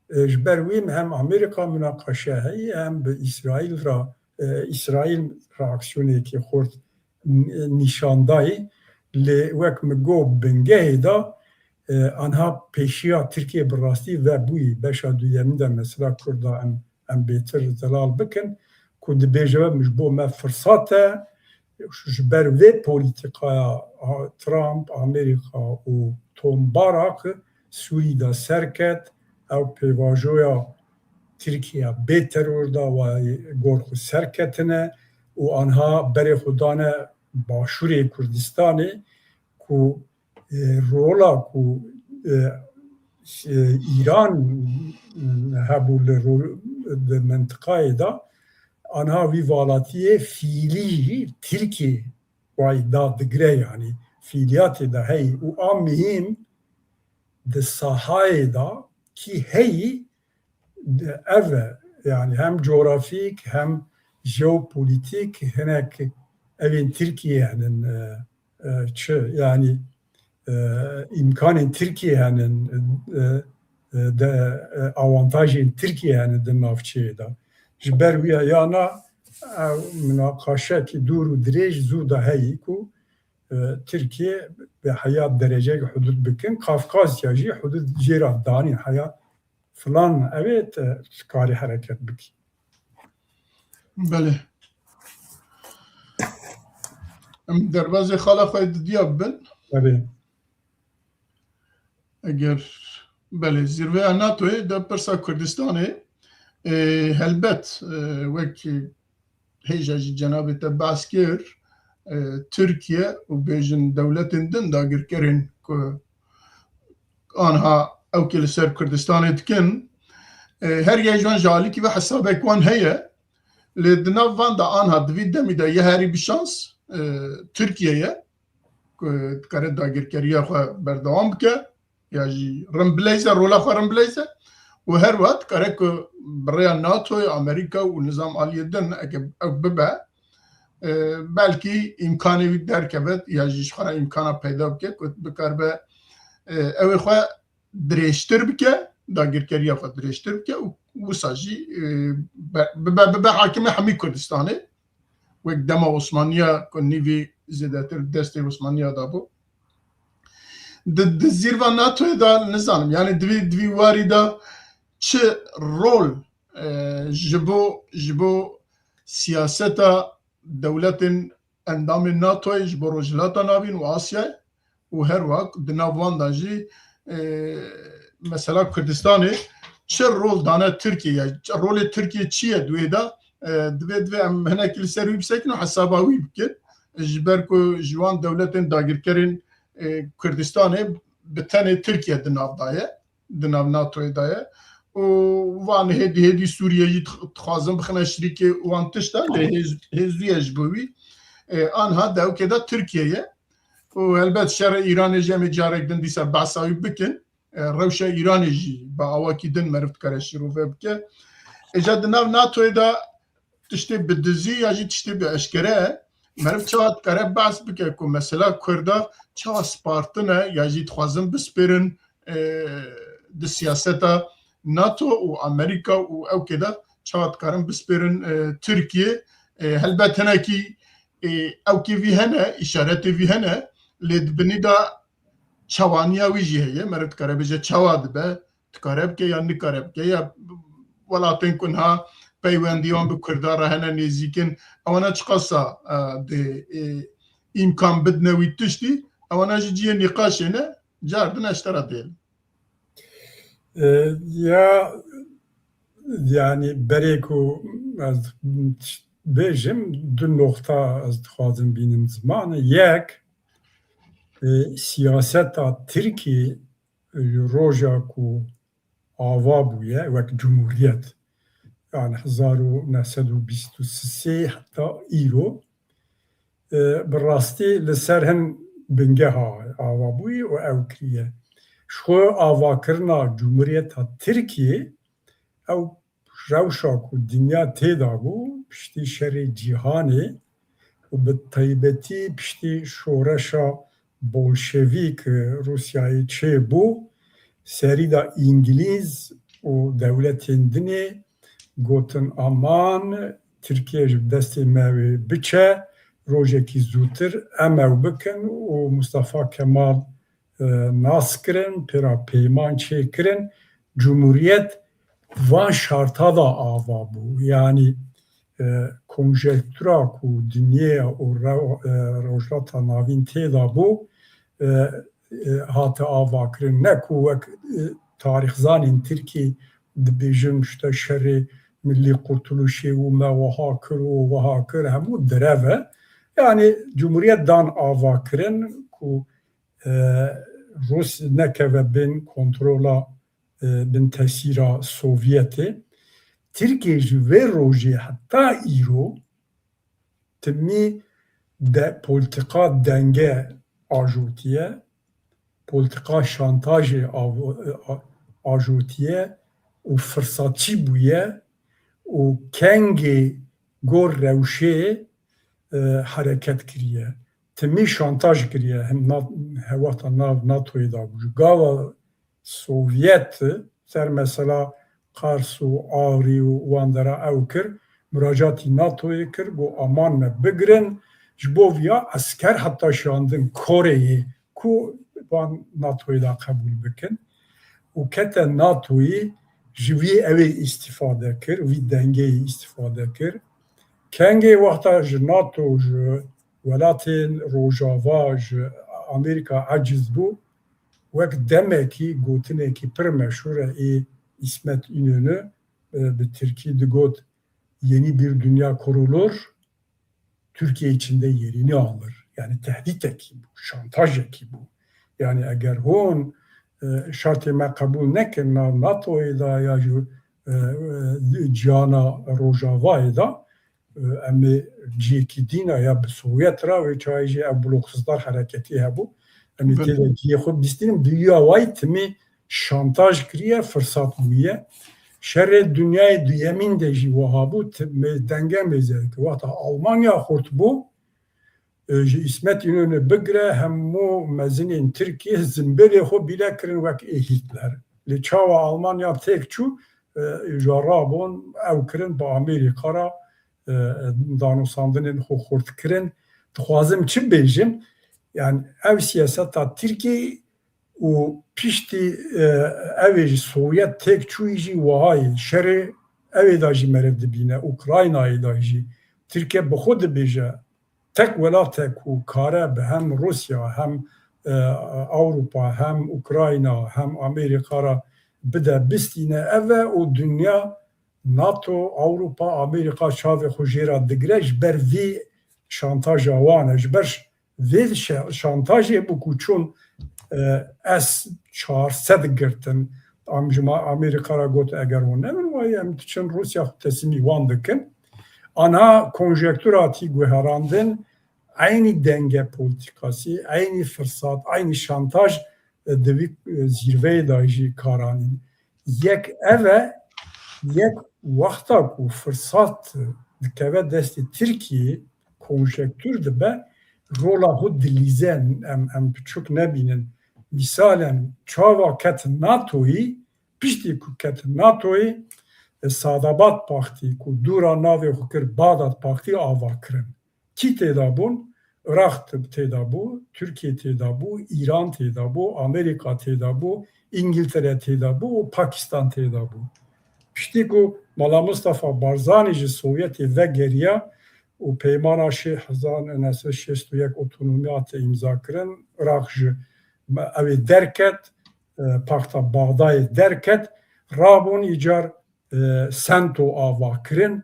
E, ji ber wî hem Amerîka munaqaşe heye, hem bi Îsraîl re, e, Îsraîl reaksiyonekî xurt n-, nîşan dayî. Lê wek min got bingehê de, e, anha pêşiya Tirkiye bi rastî vebûyî. Beşa duyemîn de mesela Kurda em, em bêtir zelal bikin, ku dibêje, "Em ji bo me firsat e." Ji ber vê polîtîkaya a, Trump, Amerîka û Tom Barak Sûrî de serket, ew pêvajoya Tirkiye bê teror da, wa gor xwe serketine û anha berê xwe dane Başûrê Kurdistanê ku, e, rola ku, e, e, Îran, e, hebû li ro-, di mintiqayê de, anha vî valatiyê fîlî jî Tirkiyê wayî da digire, yanî fîliyatê de heyî û a muhîm di sahayê de kî heyî ev e, yanî hem coğrafîk hem jeopolîtîk hinek evên Tirkiyê henin, e, e, çi, yanî, e, îmkanên Tirkiyê henin, e, e, de, e, awantajên Tirkiyê henin di navçeyê de. Ji ber wî ya na, e, munaqaşekî dûr û dirêj zû de heyî ku, e, Tirkiye bi heya dereceyek hudud bikin, Kafkasya jî hudud jê re danîn heya filan, evet, e, tu karî hereket bikî. Belê. Em derbazê xala xwe didiya bibin. Belê. Eger, belê, zirveya NATOyê de pirsa Kurdistanê, e, helbet, e, wek hêja jî cenabê te behs kir, e, Tirkiye û bêjin dewletên din dagirkerên ku anha ewkê li ser Kurdistanê dikin, e, her yek ji wan ji alîkî ve hesabek wan heye. Lê di nav van de anha di vî demî de yê herî bi şans, e, Tirkiye ye ku dikare dagirkeriya xwe berdewam bike. Ya jî rinbileyze, rola xwe rinbileyze û her wiha dikare ku bi rêya NATOyê, Amerîka û nizam aliyê din eke ew bibe, e, belkî îmkanê wî derkeve ya jî ji xwe re îmkana peyda bike ku bikaribe, e, ew ê xwe dirêjtir bike, dagirkeriya xwe dirêjtir bike û wisa jî, e, be-, bibe, bibe hakimê hemî Kurdistanê. Wek dema Osmaniya ku nîvî zêdetir destê Osmaniya de bû. Di, di zîrva NATOyê de nizanim, yanî di vî, di vî warî de çi rol, e, ji bo, ji bo siyaseta dewletên endamên NATOyê ji bo Rojhilata Navîn û Asyayê û her wek di nav wan de jî, e, mesela Kurdistanê çi rol dane Tirkiye, ya rolê Tirkiye çi ye di wê de, e, divê, divê em hinekî li ser wî bisekinin û hesaba wî bikin. Ji ber ku ji wan dewletên dagirkerên, e, Kurdistanê bi tenê Tirkiye di nav de ye, di nav NATOyê de ye û van hêdî hêdî Sûriye jî dix-, dixwazin bixine şirîkê wan tişta, lê hêz-, hêzuye ji bo wî. E, anha dewkê de Tirkiye ye. Û helbet şerê Îranê jî em ê carek din dîsa behsa wî bikin. E, rewşa Îranê jî bi awakî din meriv dikare şîrove bike. Êja di nav NATOyê de tiştê bi dizî ya jî tiştê bi eşkere meriv çawa dikare behs bike ku mesela Kurda çawa spartine ya jî dixwazin bispêrin, e, di siyaseta NATO û Amerîka û ewkê de çawa dikarin bispêrin, e, Tirkiye. E, helbet hinekî, e, ewkê vî hene, îşaretê vî hene, lê di binî de çawaniya wî jî heye. Meriv dikare bêje çawa dibe, dikare bike ya nikare bike, ya welatên ku niha peywendiyan bi Kurda re hene nêzîkin, ewana çiqasa, e, dê, e, îmkan bidine wî tiştî, ewana jî cihê nîqaşê ne, car din ez ji te re dêlim. E, ya, yani berê ku ez bêjim, du noxta ez dixwazim bînim ziman. Yek, e, siyaseta Tirkiyê, e, roja ku ava bûye wek cumhuriyet, yani hezar û neh sed û bîst û sê heta îro, e, bi rastî li ser hin bingeha ava bûyî û ew kiriye. Ji xwe avakirina Cumhuriyeta Tirkiyê, ew rewşa ku dinya tê de bû, piştî şerê cîhanê û bi taybetî piştî şoreşa bolşevîk Rûsyayê çêbû, serî de Îngilîz û dewletên dinê gotin, aman, Tirkiye ji destê me wê biçe, rojekî zûtir em ew bikin û Mustafa Kemal, e, nas kirin, pêra peyman çêkirin. Cumhuriyet van şarta da ava bû. Yani, e, konjenktura ku dinyê û re-, e, Rojhilata Navîn tê de bû, e, e, hate avakirin. Ne ku wek, e, tarîxzanên Tirkî dibêjin, işte şerê Millî Kurtuluşê û me wiha kir û wiha kir, hemû derev e. Yani Cumhuriyet dan avakirin ku, e, Rûs nekeve bin kontrola, e, bin tesîra Sovyetê. Tirkiye ji vê rojê heta îro timî de politika denge ajotiye, politika şantajê avo-, a-, ajotiye û firsatçî bûye û kengê gor rewşê, e, hereket kiriye. Timî şantaj kiriye. Hem na-, hewata nav NATOyê de bû. Ji gava Sovyet ser mesela Qars û Arî û wan dera ew kir, muracatî NATOyê kir, got, aman me bigirin, ji bo viya esker heta şandin Koreyê ku van NATOyê de qebûl bikin û kete NATOyê ji vî ew ê îstîfade kir, vî dengeyê îstîfade kir. Kengê wexta ji NATO, ji welatên Rojava, ji Amerîka eciz bû, wek demekî gotinekî pir meşhûr e ê Îsmet Înönü, e, bi tirkî digot, "Yeni bir dünya kurulur, Türkiye içinde yerini alır." Yani tehdîtekî bû, şantajekî bû. Yani eger hûn, e, şartê me qebûl nekin nav NATOyê de ya ji, e, e, ciyana Rojavayê de, e, em ê ciyekî dîna ya bi Sovyet re wê çayê jî ev bloksizlar hereketî hebû. Em ê tê de ciyê xwe bistînin. Bi wî awayî timî şantaj kiriye, firsat bûye. Şerê Dinyayê Duyemîn de jî wiha bû. Ti-, mê-, denge mêze dike. Wexta Almanya xurt bû, e, ji Îsmet Înönü bigire hemû mezinên Tirkiyê zimbêlê xwe bîle kirin wek ê Hitler. Lê çawa Almanya têk çû, e, ja rabûn ew kirin bi Amerîka re, e, danûsandinên xwe xurt kirin. Dixwazim çi bêjim? Yani ev siyaseta Tirkiyê û piştî, e, ev ê ji Sovyet têk çûyî jî wiha ye. Şerê ew ê de jî meriv dibîne, Ukraynayê de jî. Tirkiye bi xwe dibêje, tek welate ku kare bi hem Rûsya, hem, e, Ewropa, hem Ukrayna, hem Amerîka re bide bistîne ev e û dinya NATO, Ewropa, Amerîka çavê xwe jê re digire, ji ber vî şantaja wan e, ji ber vê şe-, şantajê bû ku çûn, e, S çar sed girtin, Am ji ma Amerîka re got, eger hûn nebin wayî, em diçin Rûsya xwe teslîmî wan dikin. Ana konjektura tî guherandin, eynî denge polîtîkasî, eynî firsat, eynî şantaj, e, di vî, e, zîrveyê de jî kar anîn. Yek ev e, yek wexta ku firsat dikeve destê Tirkiyê, konjektur dibe, rola xwe dilîze, em, em piçûk nebînin. Mîsalen çawa ket NATOyî, piştî ku ket NATOyî, e, Sadabad Paktî ku dûra navê xwe kir Bağdat Paktî ava kirin. Kî têda bûn? Iraq tê-, têda bû, Tirkiye têda bû, Îran têda bû, Amerîka têda bû, Îngiltere têda bû û Pakistan têda bû. Piştî ku Mala Mustafa Barzanî ji Sovyetê vegeriya û peymana şê hezar neh sed şêst û yek otonomî hate îmza kirin, Iraq ji me-, ew ê derket, e, Pakta Bağdayê derket, rabûn îcar, e, sento ava kirin.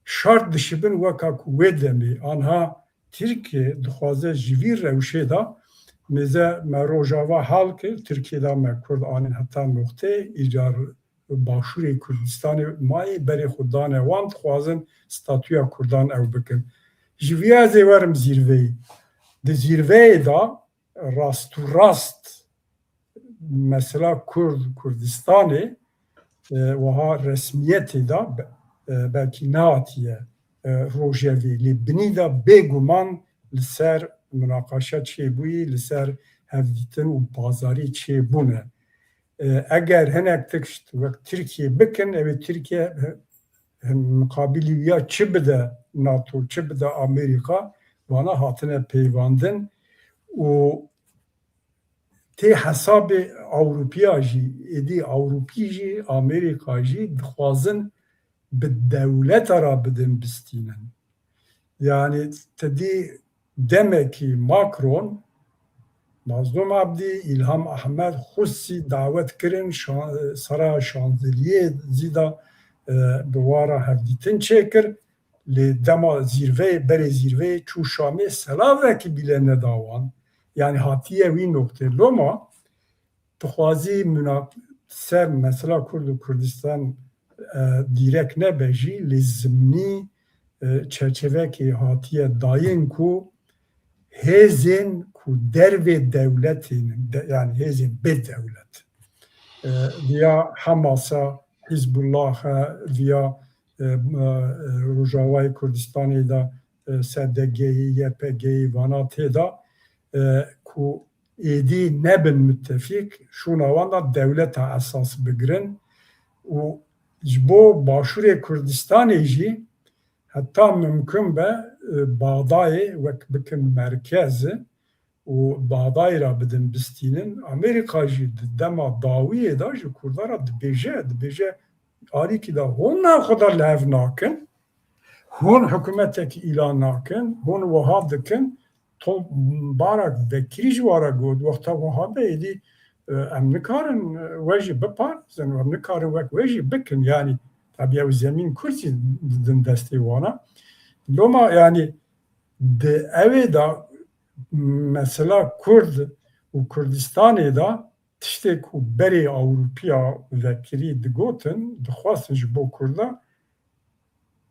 Şart dişibin weka ku wê demê anha Tirkiye dixwaze ji vî rewşê de mêze me Rojava hal kir, Tirkiye de me Kurd anîn heta noqtê, îcar Başûrê Kurdistanê mayî, berê xwe dane wan, dixwazin statûya Kurdan ew bikin. Ji vî ez ê werim zîrveyê. Di zîrveyê de rastûrast mesela Kurd, Kurdistanê, e, wiha resmiyetê de be-, e, belkî nehatiye, e, rojevê. Lê binî de bêguman li ser munaqaşa çêbûyî, li ser hevdîtin û pazarî çêbûne. E, eger hinek tişt wek Tirkiye bikin, ew ê Tirkiye, e, miqabilî wî ya çi bide NATO, çi bide Amerîka, vana hatine peyvandin û tê hesabê Ewropiya jî, êdî Ewropî jî, Amerîka jî dixwazin bi dewleta re bidin bistînin. Yani te dî demekî Macron, Mazlûm Abdî, Îlham Ehmed, Xusî dawet kirin, şan-, Seraya Şanzeliyê zî da, e, bi wa re hevdîtin çêkir. Lê dema zîrveyê, berê zîrveyê çû Şamê, selavekî bîle neda wan. Yani hatiye wî noktê. Loma dixwazî muna-, ser mesela Kurd û Kurdistan, e, dîrek nebe jî, lê zimnî, e, çerçevekê hatiye dayîn ku hêzên ku dervê dewletê ne, de-, yani hêzên bê dewlet, e, viya Hamasa, Hizbullah, e, viya, e, e, Rojavayê Kurdistanê de, e, S D G'yê, Y P G'yê vana tê de, e, ku êdî nebin mitefîk, şûna wan da dewleta esas bigirin û ji bo Başûrê Kurdistanê jî heta mimkun be, e, Baxdayê wek bikin merkez û Baxdayê re bidin bistînin. Amerîka jî di dema dawiyê de ji Kurda re dibêje, dibêje, alîkî de hûn nav xwe de li hev nakin, hûn hikûmetekî îlan nakin, hûn wiha dikin, Tom Barak vekirî ji wa re got, wexta wiha be êdî, e, em nikarin, e, we jî biparêzin, em nikarin wek we jî bikin. Yanî, tabi ew zemîn Kurd jî didin destê wana. Loma, yanî, di ewê de, mesela Kurd û Kurdistanê de tiştê ku berê Ewropiya vekirî digotin, dixwastin ji bo Kurda,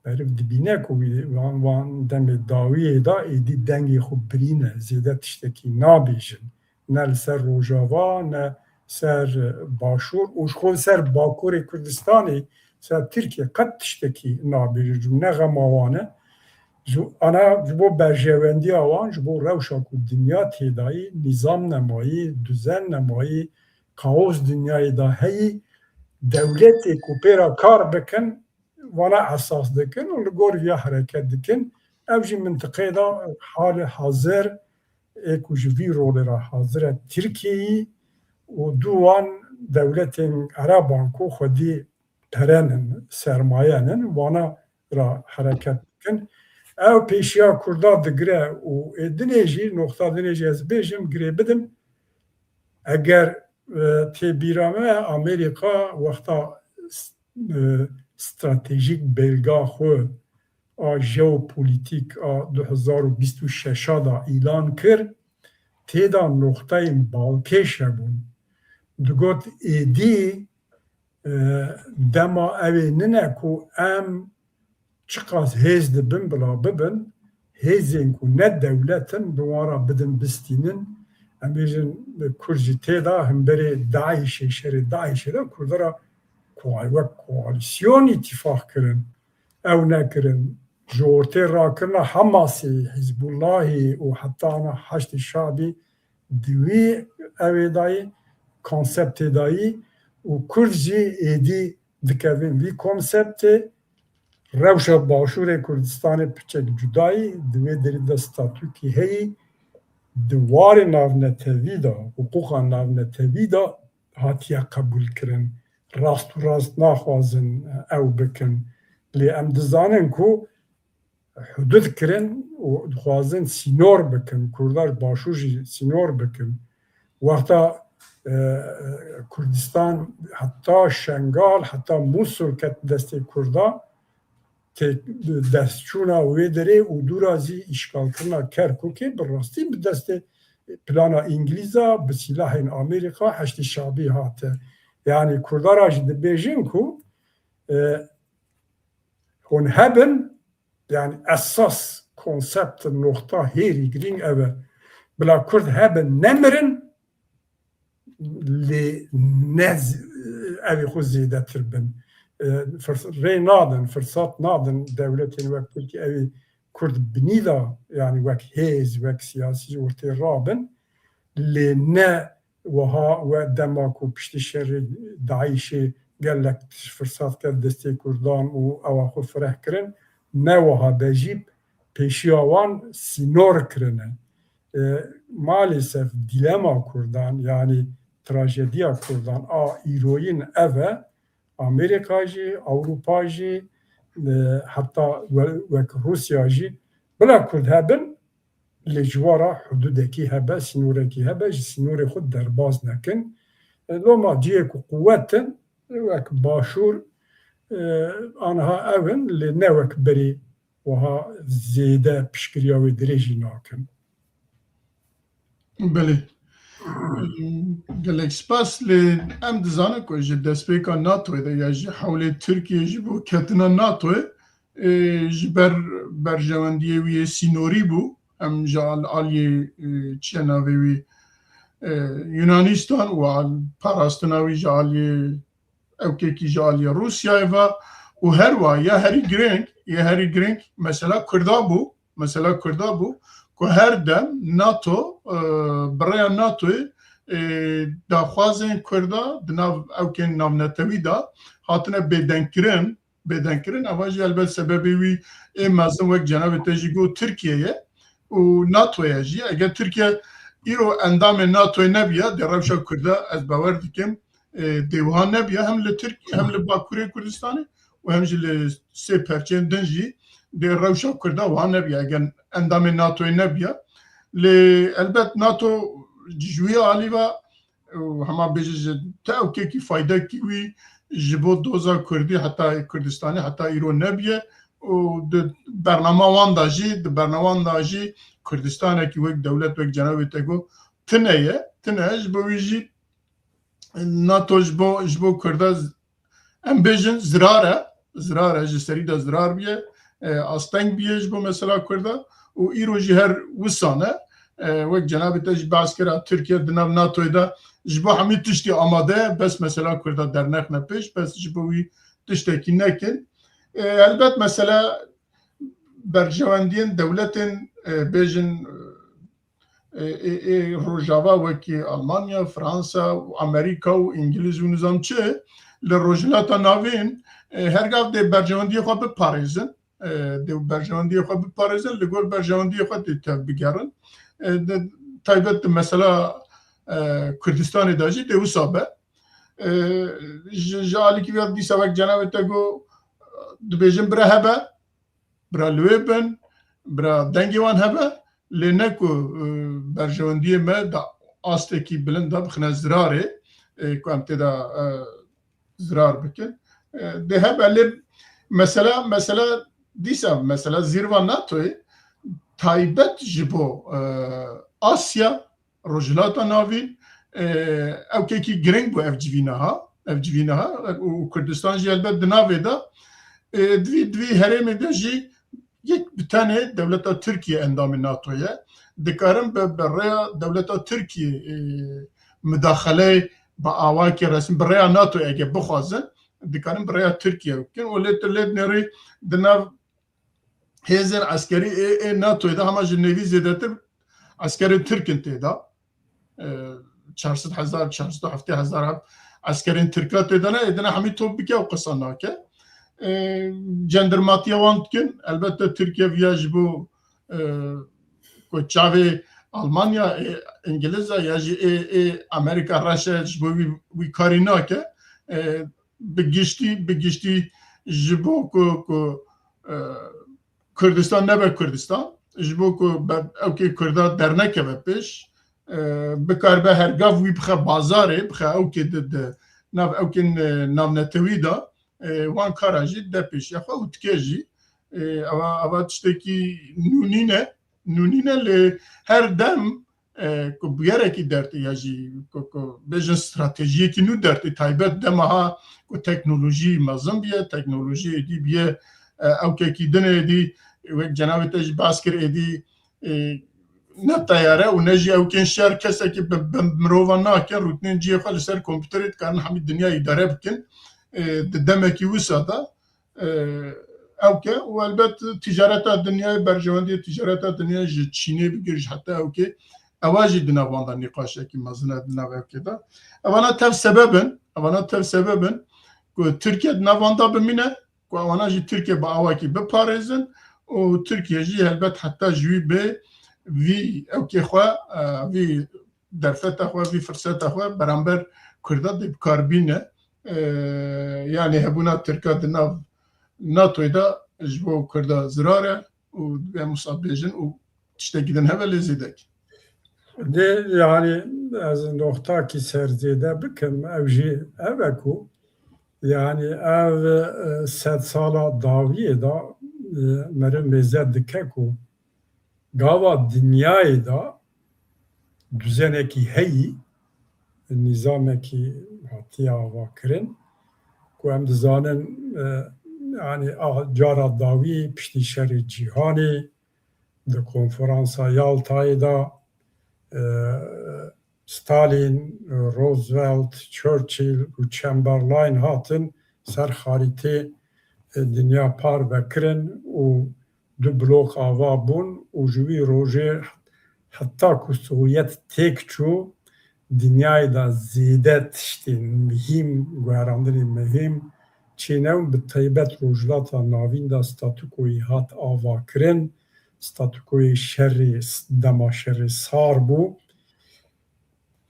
meriv dibîne ku wî wan, wan demê dawiyê de êdî dengê xwe birîne, zêde tiştekî nabêjin. Ne li ser Rojava, ne ser Başûr û ji xwe ser Bakurê Kurdistanê, ser Tirkiye qet tiştekî nabêjin. Ji ne xema wan e. Ji, ana ji bo berjewendiya wan, ji bo rewşa ku dinya têdayî, nîzam nemayî, duzen nemayî, kaos dinyayê de heyî, dewletê ku pê re kar bikin, vana esas dikin û li gor viya hereket dikin. Ev jî mintiqê de hali hazir ê ku ji vî rolê re hazir e Tirkiyeyî û dû wan dewletên Ereban ku xwedî perenin, sermayenin, wana re hereket dikin. Ew pêşiya Kurda digire û ê dinê jî, noxta dinê jî ez bêjim, girê bidim. Eger, e, tê bîra me, Amerîka wexta s-, e, stratejîk belga xwe a jeopolîtîk a du hezar û bîst û şeş de îlan kir, tê de noxteyên balkêş hebûn. digot êdî, e, dema ew ê nine ku em çiqas hêz dibin bila bibin, hêzên ku ne dewlet in bi wan re bidin bistînin. Em bêjin, Kurd jî tê de himberê DAIŞê, şerê DAIŞê de Kurda re koal-, wek koalîsyon îtîfaq kirin. Ew nekirin. Ji ortê rakirina Hamasê, Hizbullahê û heta ana Heşdê Şabî di wî ew ê dayî, konseptê dayî û Kurd jî êdî dikevin vî konseptê. Rewşa Başûrê Kurdistanê piçek cudayî, di wê derî de statûkî heyî, di warê navnetewî de, hiqûqa navnetewî de hatiye qebûlkirin. Rast û rast naxwazin ew bikin. Lê em dizanin ku hudud kirin û dixwazin sînor bikin. Kurda ji Başûr jî sînor bikin. Wexta, e, Kurdistan heta Şengal, heta Mûsul ket destê Kurda, tê-, destçûna wê derê û dûra zî îşgalkirina Kerkûkê bi rastî bi destê plana Îngilîza, bi sîlahên Amerîka, Heşdî Şabî hate. Yanî Kurda re jî dibêjin ku, e, hûn hebin, yanî esas konsept, noxta hêrî girîng ev e. Bila Kurd hebin, nemirin, lê ne z-, ev ê xwe zêdetir bin. E, firs-, rê nadin, firsat nadin dewletên wek Tirkiye ew ê Kurd binî de, yanî wek hêz, wek siyasî ortê rabin, lê ne wiha we dema ku piştî şerê DAIŞê gelek tişt firsat ket destê Kurdan û ewa xwe fireh kirin, ne wiha be jî pêşiya wan sînor kirine. E, maalesef dîlema Kurdan, yanî trajediya Kurdan a îroyîn ev e, Amerîka jî, Ewropa jî, e, heta we-, wek Rûsya jî, bila Kurd hebin, lê ji we re hududekî hebe, sînorekî hebe, ji sînorê xwe derbaz nekin. E, loma cihê ku quwet in, wek Başûr, e, aniha ew in, lê ne wek berê wiha zêde piştgiriya wê dirêjî nakin. Belê. Gelek spas. Lê em dizanin ku ji destpêka NATOyê de ya ji hewlê Tirkiye ji bo ketina NATOyê, e, ji ber berjewendiyê wî yê sînorî bû. Em ji al-, aliyê, e, çi ye navê wî, e, Yunanistan û al-, parastina wî ji aliyê ewkekî ji aliyê Rûsyayê ve û her wa ya herî girîng, ya herî girîng mesela Kurda bû, mesela Kurda bû ku her dem NATO, e, bi rêya NATOyê, e, daxwazên Kurda di nav ewkên navnetewî de hatine bêdengkirin, bêdengkirin. Eva jî elbet sebebê wî ê mezin wek cenabê te jî got Tirkiye ye û NATOyê jî. Eger Tirkiye îro endamê NATOyê nebiya, dê rewşa Kurda ez bawer dikim, e, dê wiha nebiya, hem li Tirk-, hem li Bakurê Kurdistanê û hem jî li sê perçeyên din jî dê rewşa Kurda wiha nebiya, eger endamê NATOyê nebiya. Lê elbet NATO ji wî alî ve û hema bêje ji te ewkekî faydekî wî ji bo doza Kurdî heta Kurdistanê heta îro nebiye û di bernama wan de jî, di bernama wan de jî Kurdistanekî wek dewlet, wek cenabê te got, tune ye, tune ye. Ji bo wî jî NATO ji bo, ji bo Kurda z-, em bêjin zirar e, zirar e, ji serî de zirar bûye, e, asteng bûye ji bo mesela Kurda û îro jî her wisa ne. E, wek cenabê te jî behs kira, Tirkiye di nav NATOyê de ji bo hemî tiştî amade ye, bes mesela Kurda dernexne pêş, bes ji bo wî tiştekî nekin. E, elbet mesela berjewendiyên dewletên, e, bêjin, e, ê, ê Rojava wekî Almanya, Fransa, Amerîka û Îngilîz û nizam çi, li Rojhilata Navîn, e, her gav dê berjewendiyê xwe biparêzin. E, dê berjewendiyê xwe biparêzin, li gor berjewendiyê xwe dê tev bigerin. E, de, taybet di mesela, e, Kurdistanê de jî dê wisa be. E, ji, ji alîkî vê dîsa wek cenabê te got, dibêjin bira hebe, bira li wê bin, bira dengê wan hebe, lê ne ku, e, berjewendiyê me da astekî bilind de bixine zirarê, e, ku em tê de, e, zirar bikin. E, dê hebe lê mesela, mesela dîsa mesela zîrva NATOyê taybet ji bo, e, Asya, Rojhilata Navîn, e, ewkekî giring bû ev civîna ha, ev civîna ha, û Kurdistan jî helbet di navê de, e, di vî, di vî herêmê de jî yek bi tenê dewleta Tirkiye endamê NATO ye. Dikarin bi, bi rêya dewleta Tirkiye, e, mudaxeleyê bi awakî resmî, bi rêya NATO ege bixwazin, dikarin bi rêya Tirkiye bikin. Û lê tu lê dinêrî di nav hêzên eskerî ê, ê NATOyê de hema ji nêvî zêdetir eskerên Tirk in tê de. E, çar sed hezar, çar sed û heftê hezar heb eskerên Tirka tê de ne, êdine hemî top bike û qisa nake. E, cendirmatiya wan dikin. Elbette Tirkiye viya ji bo, e, ku çavê Almanya, ê Îngiliza ya jî ê, ê Amerîka reş e, ji bo wî, wî karî nake. E, bi giştî, bi giştî ji bo ku, ku, e, Kurdistan nebe Kurdistan, ji bo ku be-, ewkê Kurda dernekeve pêş, e, bikaribe her gav wî bixe bazarê, bixe ewkê di, di nav ewkên, e, navnetewî de, e, wan kara jî de pêşiya xwe û dike jî. E, eva, eva tiştekî nû nîne, nû nîne lê her dem, e, ku bûyerekî dertê ya jî ku, ku bêjin stratejiyekî nû dertê taybet dema ha ku teknolojî mezin biye, teknolojî êdî biye, e, ewkekî din êdî, wek cenabê te jî bas kir êdî, e, ne teyare û ne jî ewkên şer kesekî bi, bi mirova nake, rûtinên cihê xwe li ser kompîterê dikarin hemî dinya îdare bikin. E, di demekî wisa de, e, ewke û elbet ticareta dinyayê, berjewendiyê ticareta dinyayê ji Çînê bigir ji heta ewkê, ewa jî di nav wan de nîqaşekî mezin e di nav ewkê de. Evana tev sebeb in, evana tev sebeb in ku Tirkiye di nav wan de bimîne, ku ewana jî Tirkiye bi awakî biparêzin û Tirkiye jî helbet heta ji wî bê vî ewkê xwe, e, vî derfeta xwe, vî firseta xwe beramber Kurda dê bi kar bîne. E, yanî hebûna Tirka di nav NATOyê de ji bo Kurda zirar e û em wisa bêjin û tiştekî din hebe lê zêdek. Dê, yanî ez noxtakî ser zêde bikim, ew jî ev e ku, yanî ev, e, sed sala dawiyê de, e, meriv mêze dike ku gava dinyayê de duzenekî heyî, nîzamekî hatiye avakirin, ku em dizanin, e, yanî a, cara dawî piştî şerê cîhanê di konferansa Yaltayê de, e, Stalin, Roosevelt, Churchill û Chamberlain hatin ser xarîtê, e, dinya parve kirin û du blok ava bûn û ji wî rojê heta ku Sovyet têk çû, dinyayê de zêde tiştên mihîm, guherandinên mihîm çênebûn, bi taybet Rojhilata Navîn de statûkoyê hat avakirin. Statûkoyê şerê, dema şerê sar bû.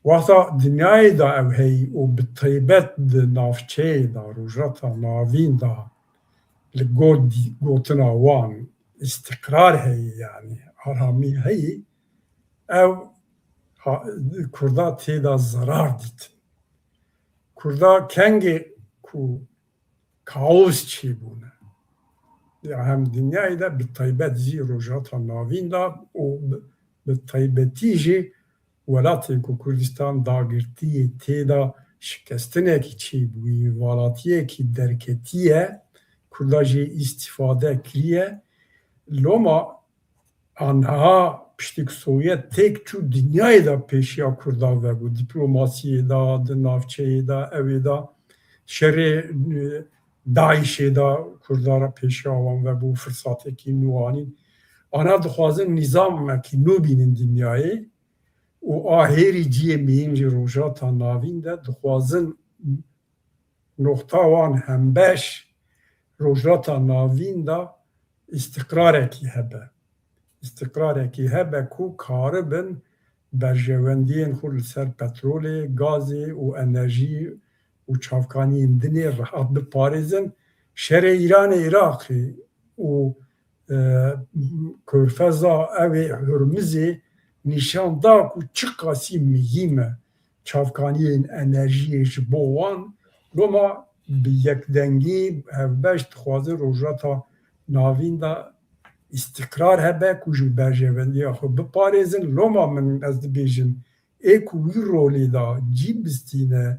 Wexta dinyayê de ew heyî û bi taybet di navçeyê de, Rojhilata Navîn de, li gor dî-, gotina wan îstiqrar heyî, yanî aramî heyî, ew ha-, Kurda tê de zerar dîtin. Kurda kengê ku kaos çêbûne. Ya hem dinyayê de, bi taybet jî Rojhilata Navîn de û bi, bi taybetî jî welatên ku Kurdistan dagirtî ye tê de şikestinekî çêbûyî, valatiyekî derketiye, Kurda jê îstîfade kiriye. Loma Anha piştî ku Sovyet têk çû, dinyayê de pêşiya Kurdan vebû, dîplomasiyê de, di navçeyê de, ewê de, şerê, e, DAIŞê de Kurdan re pêşiya wan vebû, firsatekî nû anîn. Ana dixwazin nîzamekî nû bînin dinyayê û a hêrî cihê mihîm jî Rojhilata Navîn de dixwazin noxta wan hembeş Rojhilata Navîn de îstiqrarekî hebe. Îstiqrarekî hebe ku karibin berjewendiyên xwe li ser petrolê, gazê û enerjî û çavkaniyên dinê rehat biparêzin. Şerê Îranê, Iraqê û e, Körfeza, ew ê Hurmizê nîşan da ku çiqasî mihîm e çavkaniyên enerjiyê ji bo wan. Loma bi yekdengî hevbeş dixwazin Rojhilata Navîn de îstiqrar hebe ku ji berjewendiya xwe biparêzin. Loma min, ez dibêjim, ê ku wî rolê da cî bistîne,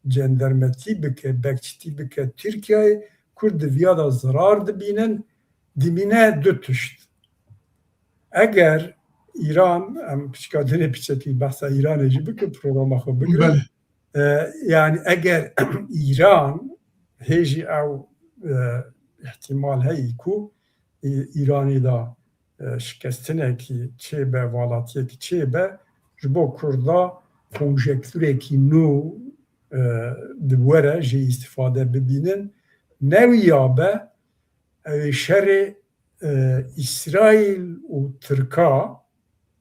cendermetî bike, bekçîtî bike Tirkiyeyê, Kurd di viya da zirar dibînin, dibîne du tişt. Eger Îran, em piçka dinê piçekî behsa Îranê jî bikin, programa xwe bigirin. Belê. E, yani eger Îran hê jî ew, e, ihtimal heyî ku Î-, Îranê de, e, şikestinekî çêbe, valatiyekî çêbe, ji bo Kurda konjektûrekî nû, e, di were jê îstifade bibînin. Newiya be, ew ê şerê, e, Îsraîl û Tirka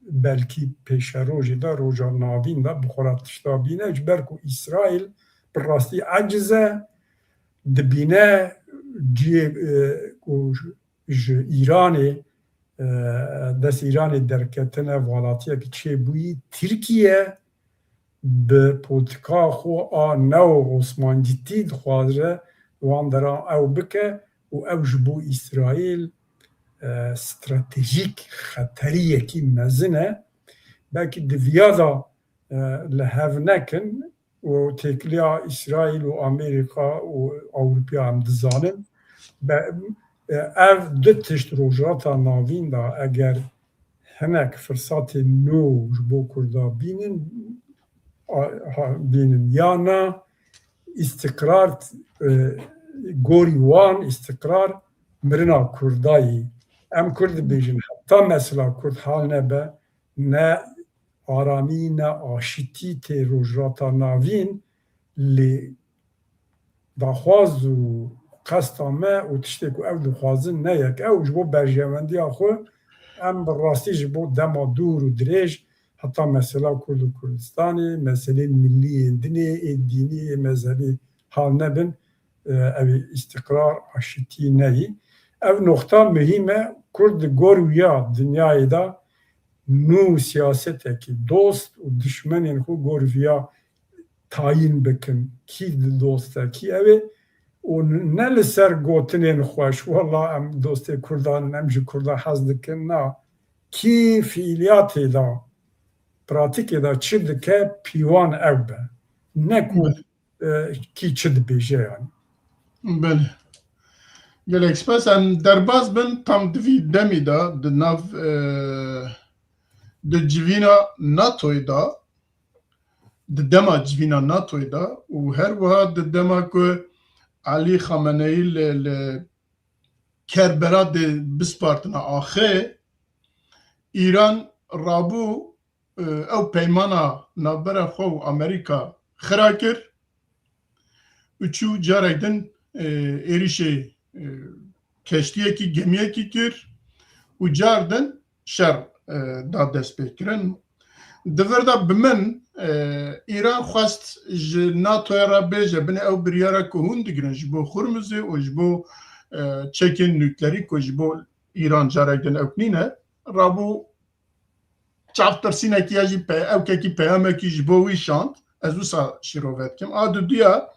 belkî pêşerojê de, roja navîn de bi xwe re tişta bîne, ji ber ku Îsraîl bi rastî eciz e, dibîne cihê, e, ku ji Îranê, e, dest Îranê derketine, valatiyekî çêbûyî, Tirkiye bi politika xwe a neo-Osmancîtî dixwaze wan deran ew bike û ew ji bo Îsraîl, e, stratejîk xeteriyekî mezin e. Belkî di viya de, e, li hev nekin û têkiliya Îsraîl û Amerîka û Ewropa em dizanin. Be-, e, ev du tişt Rojhilata Navîn de eger hinek firsatên nû ji bo Kurda bînin, a, ha, bînin. Ya na îstiqrar, e, gorî wan îstiqrar mirina Kurda yî. Em Kurd dibêjin, heta mesela Kurd hal nebe, ne aramî, ne aşitî tê Rojhilata Navîn, lê daxwaz û qesta me û tiştê ku ew dixwazin ne yek. Ew ji bo berjewendiya xwe, em bi rastî ji bo dema dûr û dirêj heta mesela Kurd û Kurdistanê, meselên millî yên dinê, ê dînî, ê mezhebî hal nebin, e, ew ê îstiqrar, aşitî neyî. Ev noxta muhîm e. Kurd di gor wiya dinyayê de nû siyasetekî dost û dişmenên xwe gor viya tayîn bikin. Kî di dost e, kî ew ê û ne li ser gotinên xweş, wela em dostê Kurdan in, em ji Kurda hez dikin, na. Kî fiîliyatê de, pratîkê de çi dike, pîwan ew be. Ne ku, e, kî çi dibêje yani. Belê. Gelek spas. Em derbas bin tam di vî demî de, di nav, e, di civîna NATOyê de, di dema civîna NATOyê de û her wiha di dema ku Elî Xameneyî li, li Kerbela dê bispartina axê, Îran rabû, e, ew peymana navbera xwe û Amerîka xira kir û çû carek din, e, êrişê, e, keştiyekî, gemiyekî kir û car din şer, e, da destpêkirin. Di vir de bi min, e, Îran xwest ji NATOyê re bêje, binê ew biryara ku hûn digirin ji bo Xurmizê û ji bo, e, çekên nuklerî ku ji bo Îran carek din ew nîne, rabû çavtirsînekî ya jî pe-, ewkekî peyamekî ji bo wî şand, ez wisa şîrove dikim. A duduya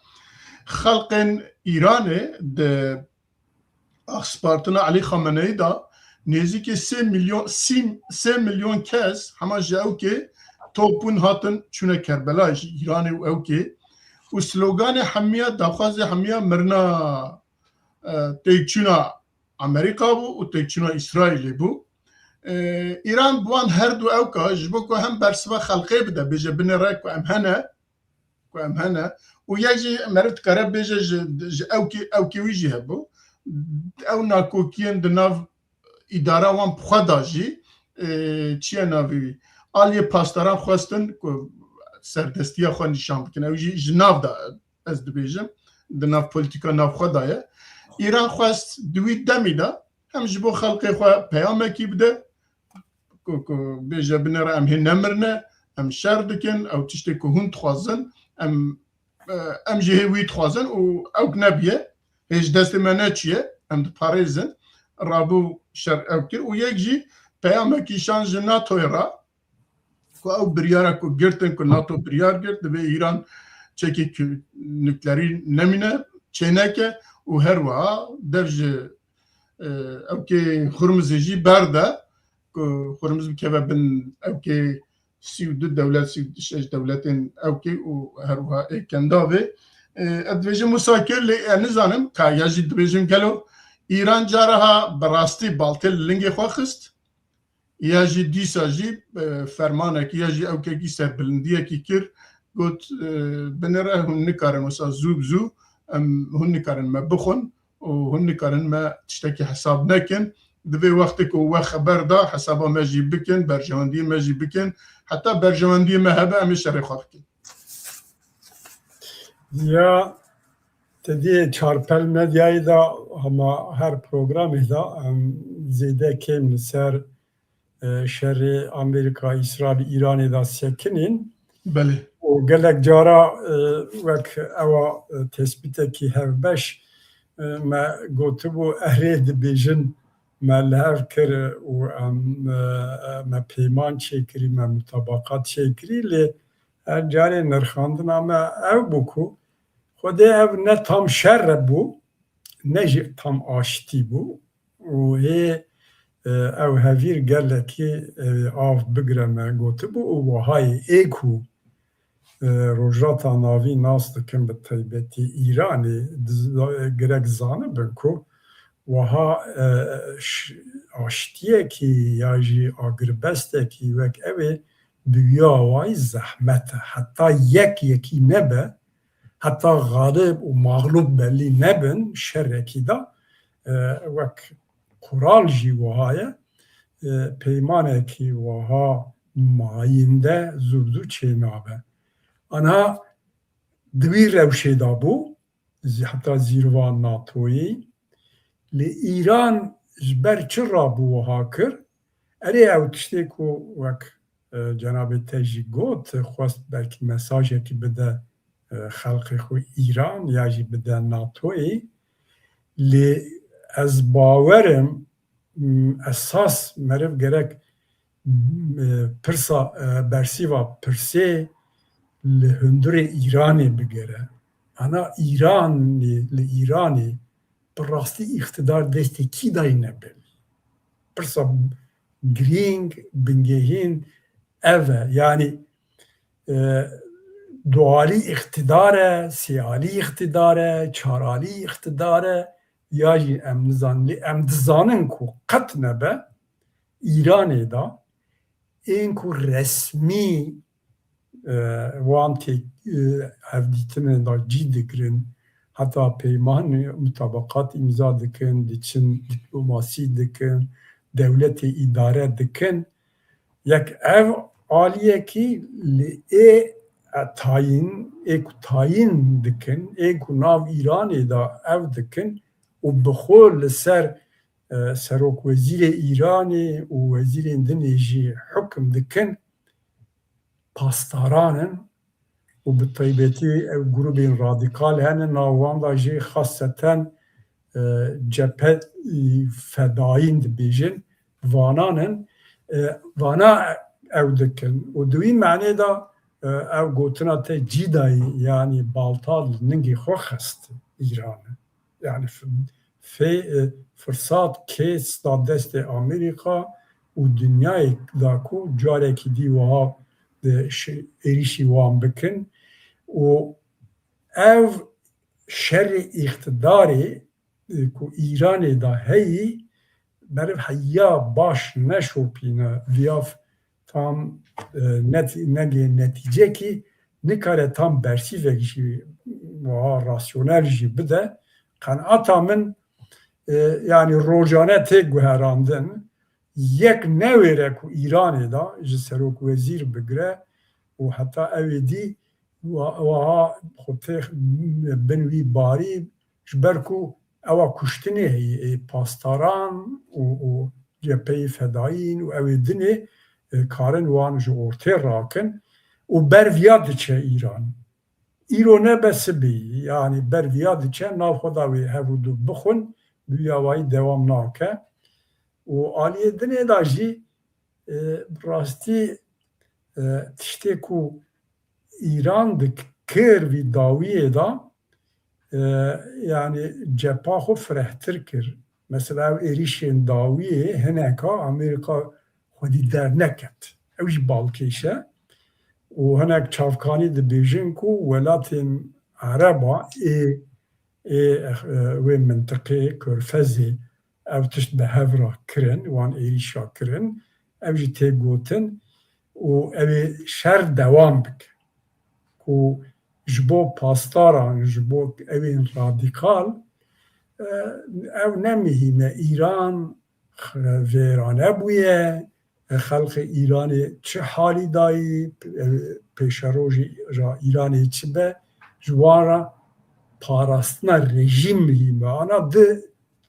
xelqên Îranê di axspartina Elî Xameneyî de nêzîkî sê milyon, sî, sê milyon kes hema ji ewkê topûn hatin çûne Kerbela ji Îranê û ewkê û sloganê hemiya, daxwazê hemiya mirina, e, têkçûna Amerîka bû û têkçûna Îsraîlê bû. E, Îran bi wan her du ewka ji bo ku hem bersiva xelqê bide, bêje binê re ku em hene, ku em hene û yek jî meriv dikare bêje ji, ji ewkê, ewkê wî jî hebû. Ew nakokiyên di nav îdara wan bi xwe da jî, e, çi ye navê wî? Aliyê pasdaran xwestin ku serdestiya xwe nîşan bikin. Ew jî ji nav de ez dibêjim, di nav polîtîka navxwe de ye. Îran xwest di wî demî de hem ji bo xelkê xwe peyamekî bide, ku, ku bêje binê re em hê nemirine, em şer dikin, ew tiştê ku hûn dixwazin, em, e, em jî hê wî dixwazin û ewk nebiye, hê ji destê me neçiye, em diparêzin, rabû şer ew kir û yek jî peyamekî şan ji NATOyê re, ku ew biryara ku girtin, ku NATO biryar girt, divê Îran çekê ku-, nuklerî nemîne, çêneke û her wiha dev ji, e, ewkê Xurmizê jî berde, ku Xurmiz bikeve bin ewkê sî û du dewlet, sî û şeş dewletên ewkê û her wiha ê Kendavê. E, ez dibêjim wisa kir, lê ez nizanim ka ya jî dibêjim gelo Îran caraha bi rastî baltê li lingê xwe xist, ya jî dîsa jî, e, fermanekî ya jî ewkekî serbilindiyekî kir, got, e, binêre hûn nikarin wisa zû bi zû, em, hûn nikarin me bixwin û hûn nikarin me tiştekî hesab nekin. Divê wextê ku we xeber da, hesaba me jî bikin, berjewendiyê me jî bikin. Heta berjewendiyê me hebe, em ê şerê xwe bikin. Ya, te dî Çarpel Medyayê de, hema her programê de em zêde kêm li ser, e, şerê Amerîka, Îsraîl, Îranê de sekinîn. Belê. Û gelek cara, e, wek ewa, e, tespîtekî hevbeş, e, me gotibû, erê dibêjin me li hev kir û em, e, me peyman çêkirî, me mutabaqat çêkirî, lê her carê nirxandina me ew bû ku Xwedê ev ne tam şer bû, ne jî tam aştî bû û hê, e, ew hevîr gelekî, e, av bigire me gotibû û wahayê ê ku, e, Rojhilata Navî nas dikin, bi taybetî Îranê diz-, girek zanibin ku wiha, e, ş-, aştiyekî ya jî agirbestekî wek ew ê bi wî awayî zehmet e. Heta yek yekî nebe, heta xalib û maxlûb belî nebin şerekî de, e, wek qural jî wiha ye, e, peymanekî wiha mayînde zû bi zû çênabe. Anha di wî rewşê de bû, zî-, heta zîrva NATOyê. Lê Îran ji ber çi rabû wiha kir? Erê, ew tiştê ku wek, e, cenabê te jî got, xwest belkî mesajekî bide, e, xelkê xwe Îran ya jî bide NATOyê. Lê ez bawer im, m, esas meriv gerek, m, pirsa, e, bersîva pirsê li hundirê Îranê bigere. Ana Îranê, li Îranê bi rastî îqtidar destê kî dayî nebin? Pirsa girîng, bingehîn ev e. Yanî, e, dualî îqtidar e, sêalî îqtidar e, çaralî îqtidar e, ya jî em nizanin. Lê em dizanin ku qet nebe Îranê de ên ku resmî, e, wan tê, e, hevdîtinê de cî digirin, heta peymanê mutabaqat îmza dikin, diçin dîplomasî dikin, dewletê îdare dikin. Yek ev aliyekî li ê, e, tayîn, ê ku tayîn dikin, ê ku nav Îranê de ev dikin û bi xwe li ser, e, serokwezîrê Îranê û wezîrên dinê jî hukm dikin, pasdaran in û bi taybetî ew grûbên radîkal hene, nav wan de jî xaseten, e, cephe, e, fedayîn dibêjin, vanan in, e, vana ew dikin. Û di wî manê de, e, ew gotina te cî dayî, yanî balta li ningê xwe xist Îran. Yanî f-, fê-, e, firsat kês da destê Amerîka û dinyayê da ku carekî dî wiha di şi-, êrîşî wan bikin û ev şerê îqtidarê, e, ku Îranê da heyî, meriv heya baş neşopîne, viya f-, tam, e, net-, negê netîcekî, nikare tam bersîvek jî wiha rasyonel jî bide. Qenata min, e, yanî rojane tê guherandin, yek newêre ku Îranê da ji serokwezîr bigire û heta ew ê dî wa-, wiha xwe tê bin wî barî, ji ber ku ewa kuştinê heye, ê pasdaran û, û cepheyê fedayîn û ew ê dinê, e, karin wan ji ortê rakin û ber viya diçe Îran. Îro nebe sibê, yanî ber viya diçe, nav xwe da wê hev û du bixwin, bi wî awayî dewam nake. Û aliyê dinê de jî, e, bi rastî, e, tiştê ku Îran dikir vî dawiyê de, e, yanî cepha xwe firehtir kir. Mesela ew êrîşên dawiyê hineka Amerîka xwedî derneket. ew jî balkêş e. Û hinek çavkanî dibêjin ku welatên Ereba ê, ê, e, wê mintiqê Körfezê ev tişt bi hev re kirin, wan êrîşa kirin, ew jî tê gotin û ew ê şer dewam bike. Ku ji bo pastaran, ji bo ewên radîkal, e, ew ne mihîm e. Îran vêrane bûye, e, xelqê Îranê çi halî dayî, e, pêşerojê ra Îranê çi be, ji wan re parastina rejîm mihîm e. Ana di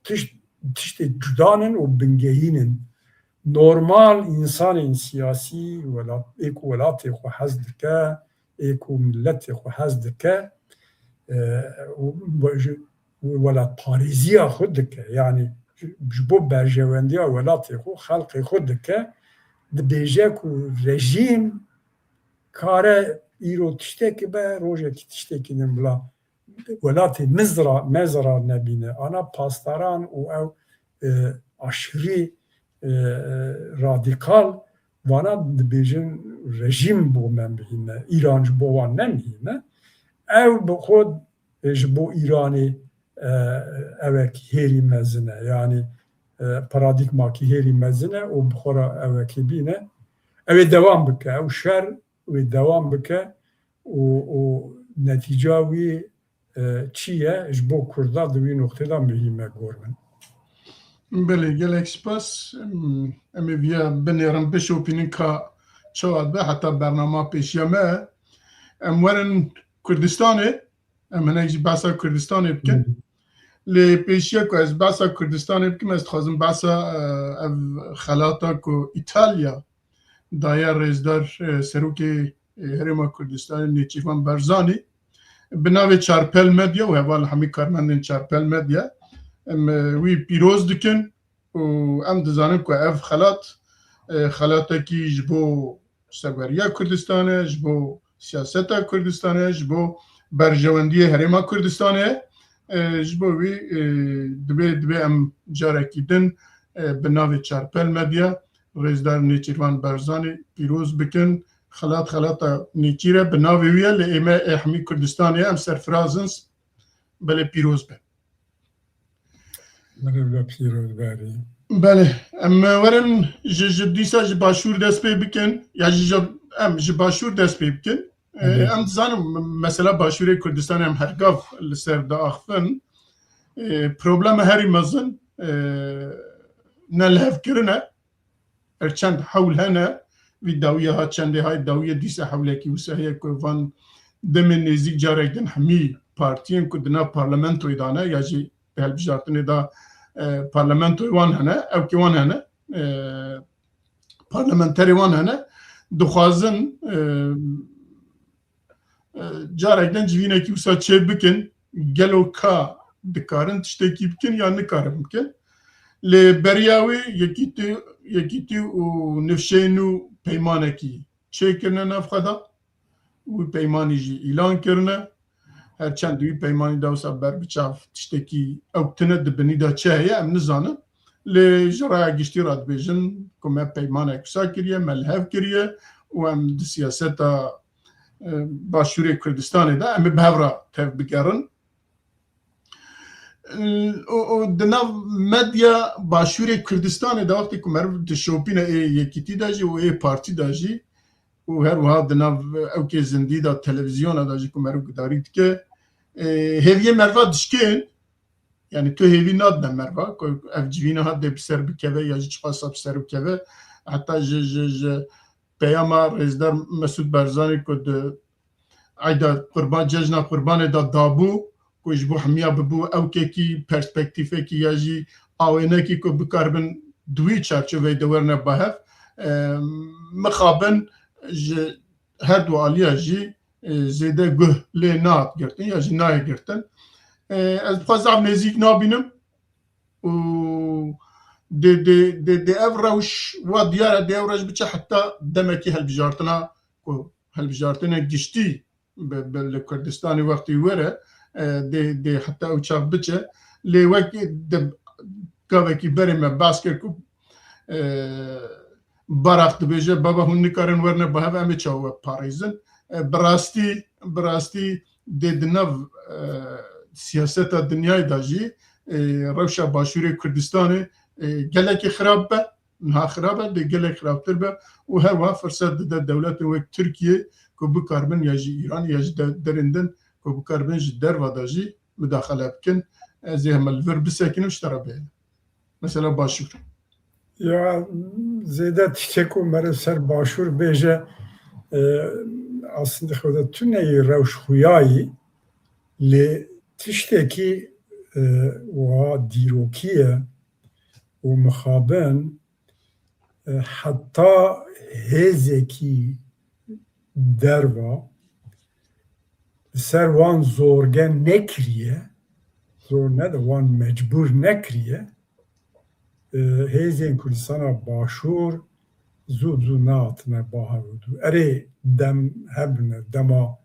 tişt, tiştê cudan in û bingehîn in. Normal însanên siyasî, welat, ê ku welatê xwe hez dike, ê ku miletê xwe hez dike, e, û we-, ji, welatparêziya xwe dike. Yanî ji bo berjewendiya welatê xwe, xelkê xwe dike, dibêje ku rejîm kare îro tiştekî be, rojekî tiştekî din bila welatê min zira-, me zirar nebîne. Ana pastaran û ew, e, aşirî, e, e, radîkal, vana dibêjin rejîm bo me mihîm e, Îran ji bo wan ne mihîm e. Ew bi xwe, e, ji bo Îranê, e, ewekî hêrî mezin e. Yanî, e, paradîgmakî hêrî mezin e û bi xwe re ewekî bîne. Ew ê dewam bike, ew şer wê dewam bike û, û netîca wî, e, çi ye? Ji bo Kurda di wî noqtê de mihîm e gor min. Belê, gelek spas. Em, em ê viya binêrin, bişopînin ka çawa dibe heta bernama pêşiya me. Em werin Kurdistanê, em hinek jî behsa Kurdistanê bikin. Hı. Lê pêşiya ku ez behsa Kurdistanê bikim, ez dixwazim behsa, e, ev xelata ku Îtalya daye rêzdar, e, serokê, e, Herêma Kurdistanê Nêçîrvan Barzanî bi navê Çarpel Medya û heval hemî karmendên Çarpel Medya, em, e, wî pîroz dikin û em dizanin ku ev xelat, e, xelatekî ji bo serweriya Kurdistanê, ji bo siyaseta Kurdistanê, ji bo berjewendiyê Herêma Kurdistanê, e, ji bo wî, e, dibê, dibê em carekî din, e, bi navê Çarpel Medya, Rêzdar Nêçîrvan Barzanî pîroz bikin. Xelat xelata nêçîr e, bi navê wî ye, lê ê me ê hemî Kurdistanê ye, em serfiraz in, belê pîroz be. Merhaba pîroz berî. Belê, em werin ji, ji dîsa ji Başûr dest pê bikin, ya ji, ji, em ji Başûr dest pê bikin. E, Belê. Em dizanin me-, mesela Başûrê Kurdistanê em hergav li ser diaxivin. E, problema herî mezin, e, ne lihevkirin e. Her çend hewl hene, vî dawiya ha çendê hay dawiye dîsa hewlekî wisa heye ku van demê nêzîk carek din hemî partiyên ku di nav parlamentoyê de ne ya jî di hilbijartinê de, e, parlamentoyê wan hene, ewkê wan hene, e, parlamenterê wan hene, dixwazin, e, e, carek din civînekî wisa çê bikin, gelo ka dikarin tiştekî bikin ya nikarin bikin. Lê beriya wê yekîtî, yekîtî û nifşeyên nû peymanekî çêkirine nav xwe de. Wî peymanî jî îlan kirine. Her çend wî peymanî de wisa ber bi çav tiştekî ew tune di binî de çi heye em nizanin. Lê ji raya giştî re dibêjin ku me peymanek wisa kiriye, me li hev kiriye û em di siyaseta, e, Başûrê Kurdistanê de em ê bi hev re tev bigerin. Û, û di nav medya Başûrê Kurdistanê de wextê ku meriv dişopîne ê Yekîtî de jî û ê partî de jî û her wiha di nav ewkê zindî de, televîzyona de jî ku meriv gudarî dike, e, hêviyê meriva dişkên, yanî tu hêvî nadine meriva ku ev civîna ha dê bi ser bikeve ya jî çiqas bi ser bikeve. Heta ji, ji, ji peyama Rêzdar Mesûd Barzanî ku di eyda Qurban, cejna Qurbanê de dabû ku ji bo hemiya bibû ewkekî, perspektîfekî ya jî awênekî ku bikaribin di wî çarçoveyê de werine ba hev. E, mixabin ji her du aliya jî, e, zêde guh lê nehat girtin ya jî nayê girtin. E, ez bi xwe zaf nêzîk nabînim û dê, dê, dê, dê ev rewş wa diyar e, dê ew rewş biçe heta demekî hilbijartina ku hilbijartinên giştî bi, bi, li Kurdistanê wextî were, e, dê, dê heta ew çax biçe. Lê wek di gavekî berê me behs kir ku, e, Barak dibêje, baba, hûn nikarin werine bi hev, em ê çawa we parêzin? E, bi rastî, bi rastî dê di nav, e, siyaseta dinyayê de jî, e, rewşa Başûrê Kurdistanê, e, gelekî xirab be, niha xirab e, dê gelek xirabtir be û her wiha firset dide dewletên wek Tirkiye ku bikaribin ya jî Îran ya jî de-, derên din ku bikaribin ji derva de jî mudaxele bikin. Ez ê hema li vir bisekînim ji te re bihêlim. Mesela Başûr. Ya zêde tiştê ku meriv ser Başûr bêje, e, aslında xwe de tune yî rewş xuya yî, lê tiştekî, e, wiha dîrokî ye û mixabin, e, heta hêzekî derva li ser wan zorge nekiriye, zor ne de wan mecbûr nekiriye, e, hêzên Kurdistana Başûr zû bi zû nehatine ba hev û dû. Erê dem hebine, dema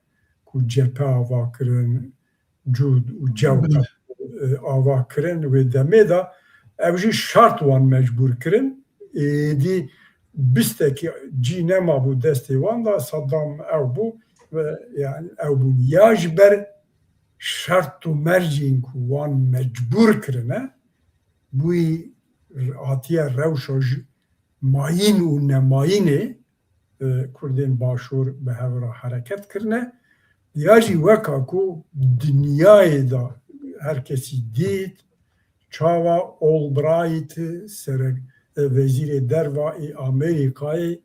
ku cephe ava kirin, cûd û cewta, e, ava kirin wê demê de, ew jî şert wan mecbûr kirin. Êdî bistekî cî nemabû destê wan de, Saddam ew bû ve yani ew bûn. Ya ji ber şert û mercên ku wan mecbûr kirine, bûyî hatiye rewşa ji mayîn û nemayînê, e, Kurdên Başûr bi hev re hereket kirine. Ya jî weka ku dinyayê de her kesî dît, çawa Albright, serek, e, wezîrê derva ê Amerîkayê,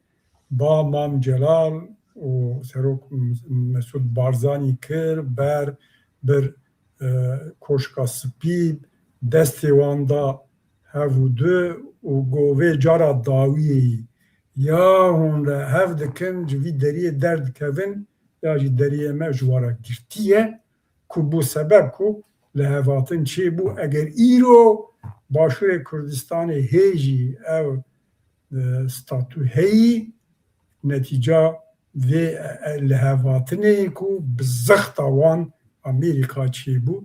ba Mam Celal û Serok Mesûd Barzanî kir, ber bir, e, Koşka Spî, destê wan da hev û du û got vê cara dawiyê yî ya hûn li hev dikin, ji vî deriyê derdikevin, ya jî deriyê me ji we re girtî ye, ku bû sebeb ku lihevatin çêbû. Eger îro Başûrê Kurdistanê hê jî ev, e, statû heyî, netîca vê, e, e, lihevatinê ku bi zexta wan Amerîka çêbû.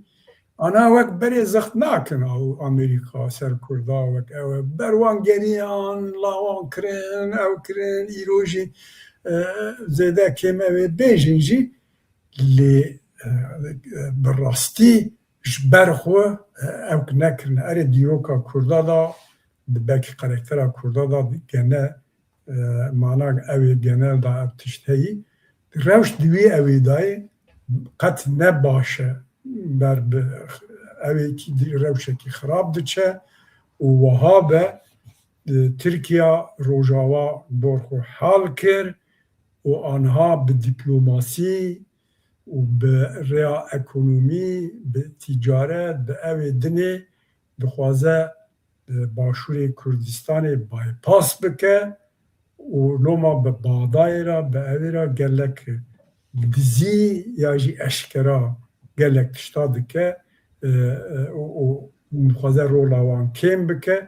Ana wek berê zext nakin ew Amerîka ser Kurda, wek ew e. Ber wan geriyan, lawan kirin, ew kirin, îro jî, e, zêde kêm ew ê bêjin jî, lê, e, bi rastî ji ber xwe, e, ew nekirine. Erê dîroka Kurda da, di belkî karaktera Kurda da gene, e, mana ew ê genel da ev tişt heyî. Rewş di wî ew ê dayê qet ne baş e. Ber bi ew ê kî di-, rewşekî xirab diçe û wiha be, e, Tirkiya Rojava bor xwe hal kir û anha bi dîplomasî û bi rêya ekonomî, bi tîcaret, bi ew ê dinê dixwaze, e, Başûrê Kurdistanê bypass bike û loma bi badayê re, bi ewê re gelek dizî ya jî eşkera gelek tişta dike, e, e, û, û dixwaze rola wan kêm bike.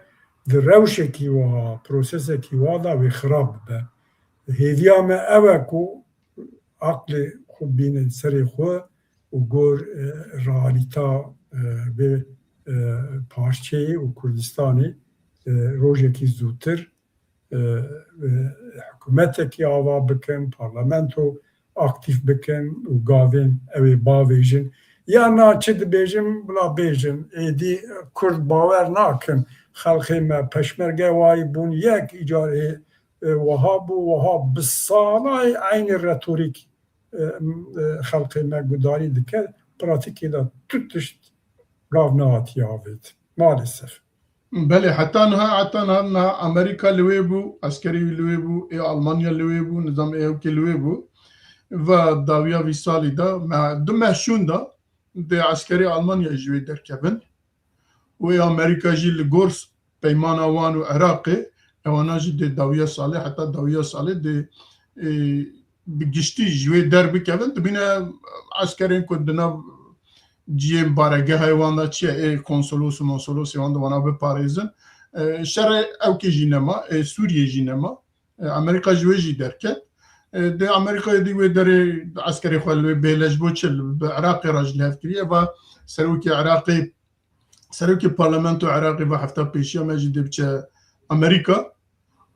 Di rewşekî wiha, prosesekî wiha de wê xirab bibe. Hêviya me ew e ku aqlê xwe bînin serê xwe û gor, e, realîta, e, vê, e, parçeyê û Kurdistanê, e, rojekî zûtir, e, e, hikûmetekî ava bikin, parlamento aktîf bikin û gavên ew ê bavêjin. Ya na çi dibêjin, bila bêjin. Êdî Kurd bawer nakin. Xelxê me peşmerge wayî bûn yek, îcar ê, e, wiha bû, wiha bi salayê eynî retorîk, e, e, xelkê me gudarî dike, pratîkê de tu tişt gav nehatiye avêt. Maalesef. Belê, heta niha, heta niha, niha Amerîka li wê bû, eskerî wî li wê bû, ê Almanya li wê bû, nizam ê ewkê li wê bû. Va dawiya vî salî de, me, du meh şûn da, dê eskerê Almanya ji wê derkevin. Û ê Amerîka jî li gor peymana wan û Iraqê, ewana jî dê dawiya salê, heta dawiya salê dê, e, bi giştî ji wê derbikevin, dibîne eskerên ku di nav cihên baregehayê wan de çi ye, ê konsolos û monsolosê wan de wana biparêzin. E, şerê ewkê jî nema, ê Sûriyê jî nema. E, Amerîka ji wê jî derket. E, dê Amerîka êdî wê derê eskerê xwe li wê bêle ji bo çi? Bi Iraqê re jî li hev kiriye. Va serokê Iraqê, serokê parlamento Iraqê va hefta pêşiya me jî dê biçe Amerîka.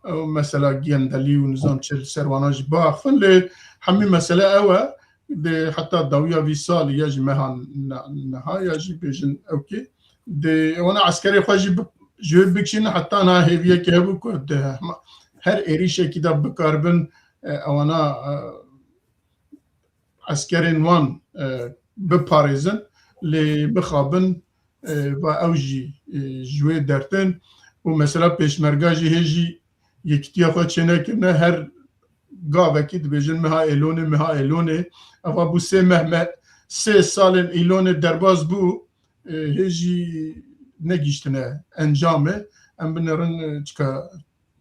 ew mesela gendelî û nizam çi li ser wana jî biaxifin, lê hemî mesele ew e, dê heta dawiya vî salî ya jî meha ne-, niha ya jî bêjin ewkê, dê wana eskerê xwe jî bi-, ji wê bikişînin, heta niha hêviyekê hebû ku di hema-, her êrîşekî de bikaribin, e, ewana, e, eskerên wan, e, biparêzin, lê bixabin, e, va ew jî, e, ji wê dertin û mesela pêşmerga jî hê jî yekîtiya xwe çênekirine, her gavekî dibêjin meha Êlonê, meha Êlonê. Eva bû sê meh me, sê salên Îlonê derbas bû, e, hê jî negihîştine encamê. Em binêrin, e, çika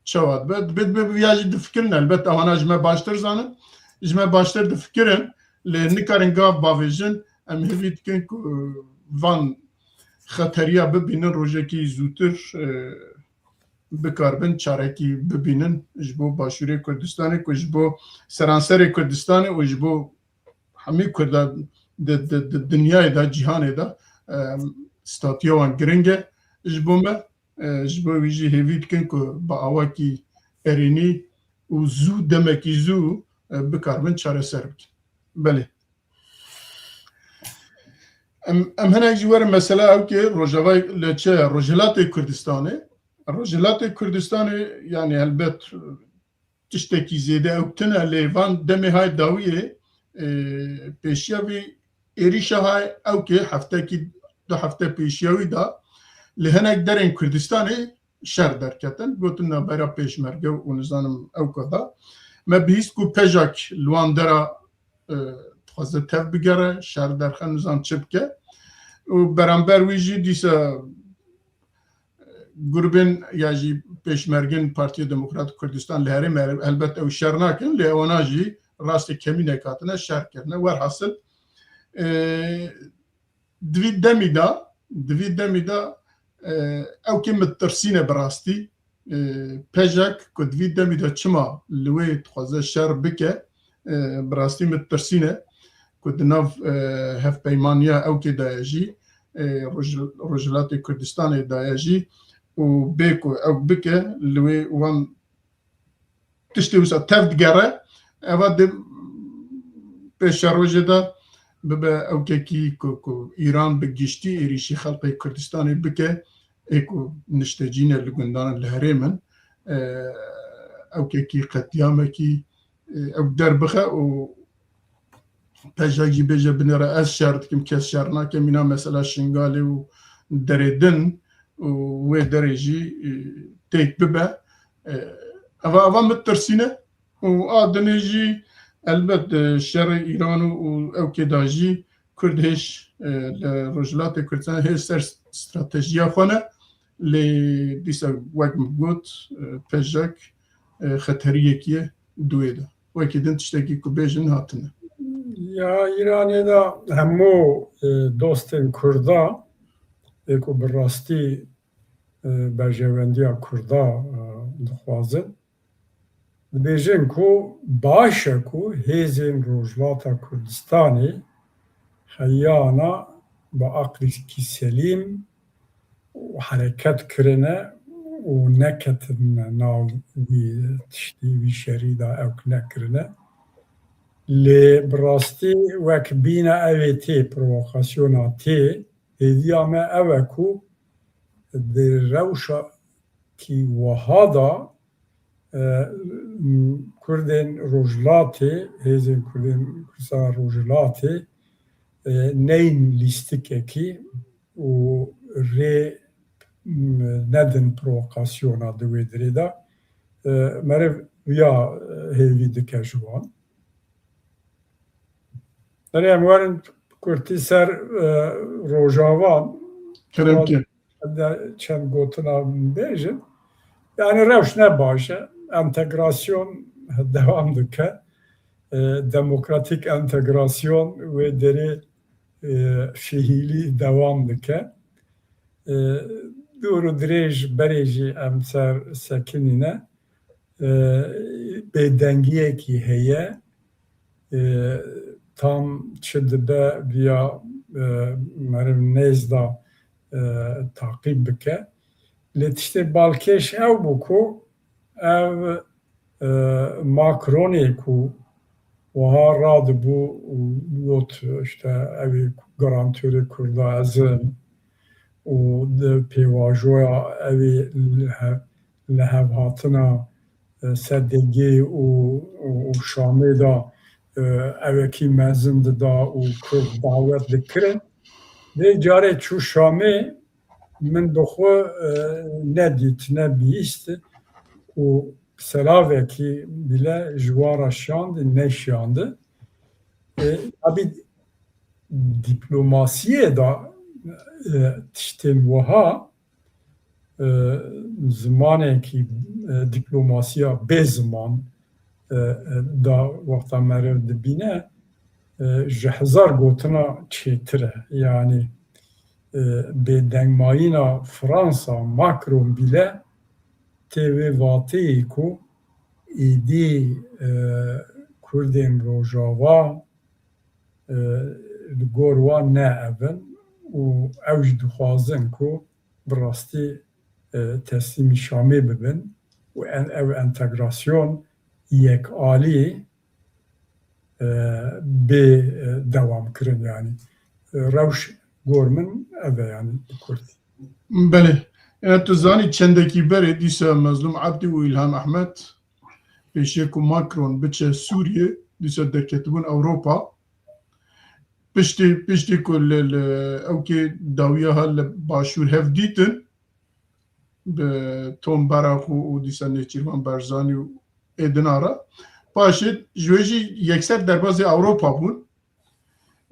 çawa dibe. Dibe, dibe, ya jî difikirin, elbet, ewana ji me baştir zanin. Ji me baştir difikirin, lê nikarin gav bavêjin. Em hêvî dikin ku van xeteriya bibînin, rojekî zûtir, e, bikaribin çarekî bibînin ji bo Başûrê Kurdistanê, ku ji bo seranserê Kurdistanê û ji bo hemî Kurda di, di, di dinyayê de, cîhanê de, e, statiya wan giring e ji bo me. E, ji bo wî jî hêvî dikin ku bi awakî erênî û zû, demekî zû, e, bikaribin çareser bikin. Belê. Em, em hinek jî werin mesela ew ki Rojavayê li çi, Rojhilatê Kurdistanê. Rojhilatê Kurdistanê, yani helbet tiştekî zêde ew tune, lê van demê hay dawiyê, e, pêşiya vî êrîşa hay ew ki heftekî, du hefte pêşiya wî de li hinek derên Kurdistanê şer derketin. Gotin navbera pêşmerge û nizanim ew ka da. Me bihîst ku pejak li wan dera, e, dixwaze tev bigere, şer derxe, nizam çi bike. Û beramber wî jî dîsa grubên ya jî pêşmergên Partiya Demokrat Kurdistan li herêmê, helbet ew şer nakin, lê ewana jî rastê kemînek hatine şer kirine. Werhasil, e, di vî demî de, di vî demî de, e, ew kê min tirsîne bi rastî, e, pejek ku di vî demî de çima li wê dixwaze şer bike, e, bi rastî min tirsîne ku di nav, e, hevpeymaniya ew kê daye jî, e, Roj-, Rojhilatê Kurdistanê daye jî û bê ku ew bike, li wê wan tiştê wisa tev digere, eva di pêşerojê de bibe ewkekî ku, ku Îran bi giştî êrîşî xelqê Kurdistanê bike, ê ku niştecî ne li gundan li herêmin, e, ewkekî qetlîamekî, e, ew derbixe û pejek jî bêje binêre ez şer dikim, kes şer nake, mîna mesela Şingalê û derê din û wê derê jî, e, têk bibe. E, eva, eva min tirsîne û a dinê jî elbet, e, şerê Îran û, û ew kê da jî Kurd hêj, e, li Rojhilatê Kurdistan hêj ser stratejiya xwe ne, lê dîsa wek min got, e, pejek, e, xeteriyekî ye di wê de. Wekî din tiştekî ku bêjin hatine. Ya Îranê de hemû, e, dostên Kurda, ê ku bi rastî, e, berjewendiya Kurda, e, dixwazin, dibêjin ku baş e ku hêzên Rojhilata Kurdistanê heyana bi aqlekî selîm û hereket kirine û neketine nav vî tiştî, vî şerî de ew nekirine. Lê bi rastî wek bîna ev ê tê, provokasyona tê, hêviya me ew e ku di rewşa kî wiha de, e, Kurdên Rojhilatê, hêzên Kurdên Kurdistan Rojhilatê, e, neyên lîstikekî û rê, m, nedin provokasyona di wê dirê de. E, meriv ya, e, hêvî dike ji wan. Erê em werin kurtî ser, e, Rojava. Kerem ke. De çend gotina bêjin. Yani rewş ne baş e. Entegrasyon devam dike. E, demokratik entegrasyon wê derê, e, fihîlî devam dike. E, dûr û dirêj berê jî em ser sekinîne. E, bêdengiyekî heye. E, tam çi dibe viya, e, meriv nêz da, e, taqîb bike. Lê tiştê balkêş ew bû ku Ev, e, Macronê ku wiha radibû û got, işte, ew ê garantörê Kurda ez im û di pêvajoya ew ê li he-, li hevhatina, e, S D G û, û, û Şamê de, e, ewekî mezin dida û Kurd dawet dikirin. Vê carê çû Şamê, min bi xwe, e, nedît, nebihîst û selavekî bile ji wan re şiyand, neşiyand. E, tabî dîplomasiyê de, e, tiştên wiha, e, zimanekî, e, dîplomasiya bê ziman, e, e, da wexta meriv dibîne, e, ji hezar gotina çêtir e. Yanî, e, bêdengmayîna Fransa, Macron bile tê wê vateyê ku êdî, e, Kurdên Rojava, e, li gor wan ne ev in û ew jî dixwazin ku bi rastî, e, teslîmî Şamê bibin û en-, ew entegrasyon yekalî, e, bê, e, dewam kirin, yanî, e, rewş gor min ev e, yanî, bi kurdî. Belê. E, tu zanî çendekî berê dîsa Mezlûm Ebdî û Îlham Ehmed pêşê ku Macron biçe Sûriyê, dîsa derketibûn Ewropa. Piştî, piştî ku li, li ewkê dawiya ha li Başûr hev dîtin, bi Tom Baraxû û dîsa Nêçîrvan Barzanî û êdina re. Paşê ji wê jî yekser derbazê Ewropa bûn.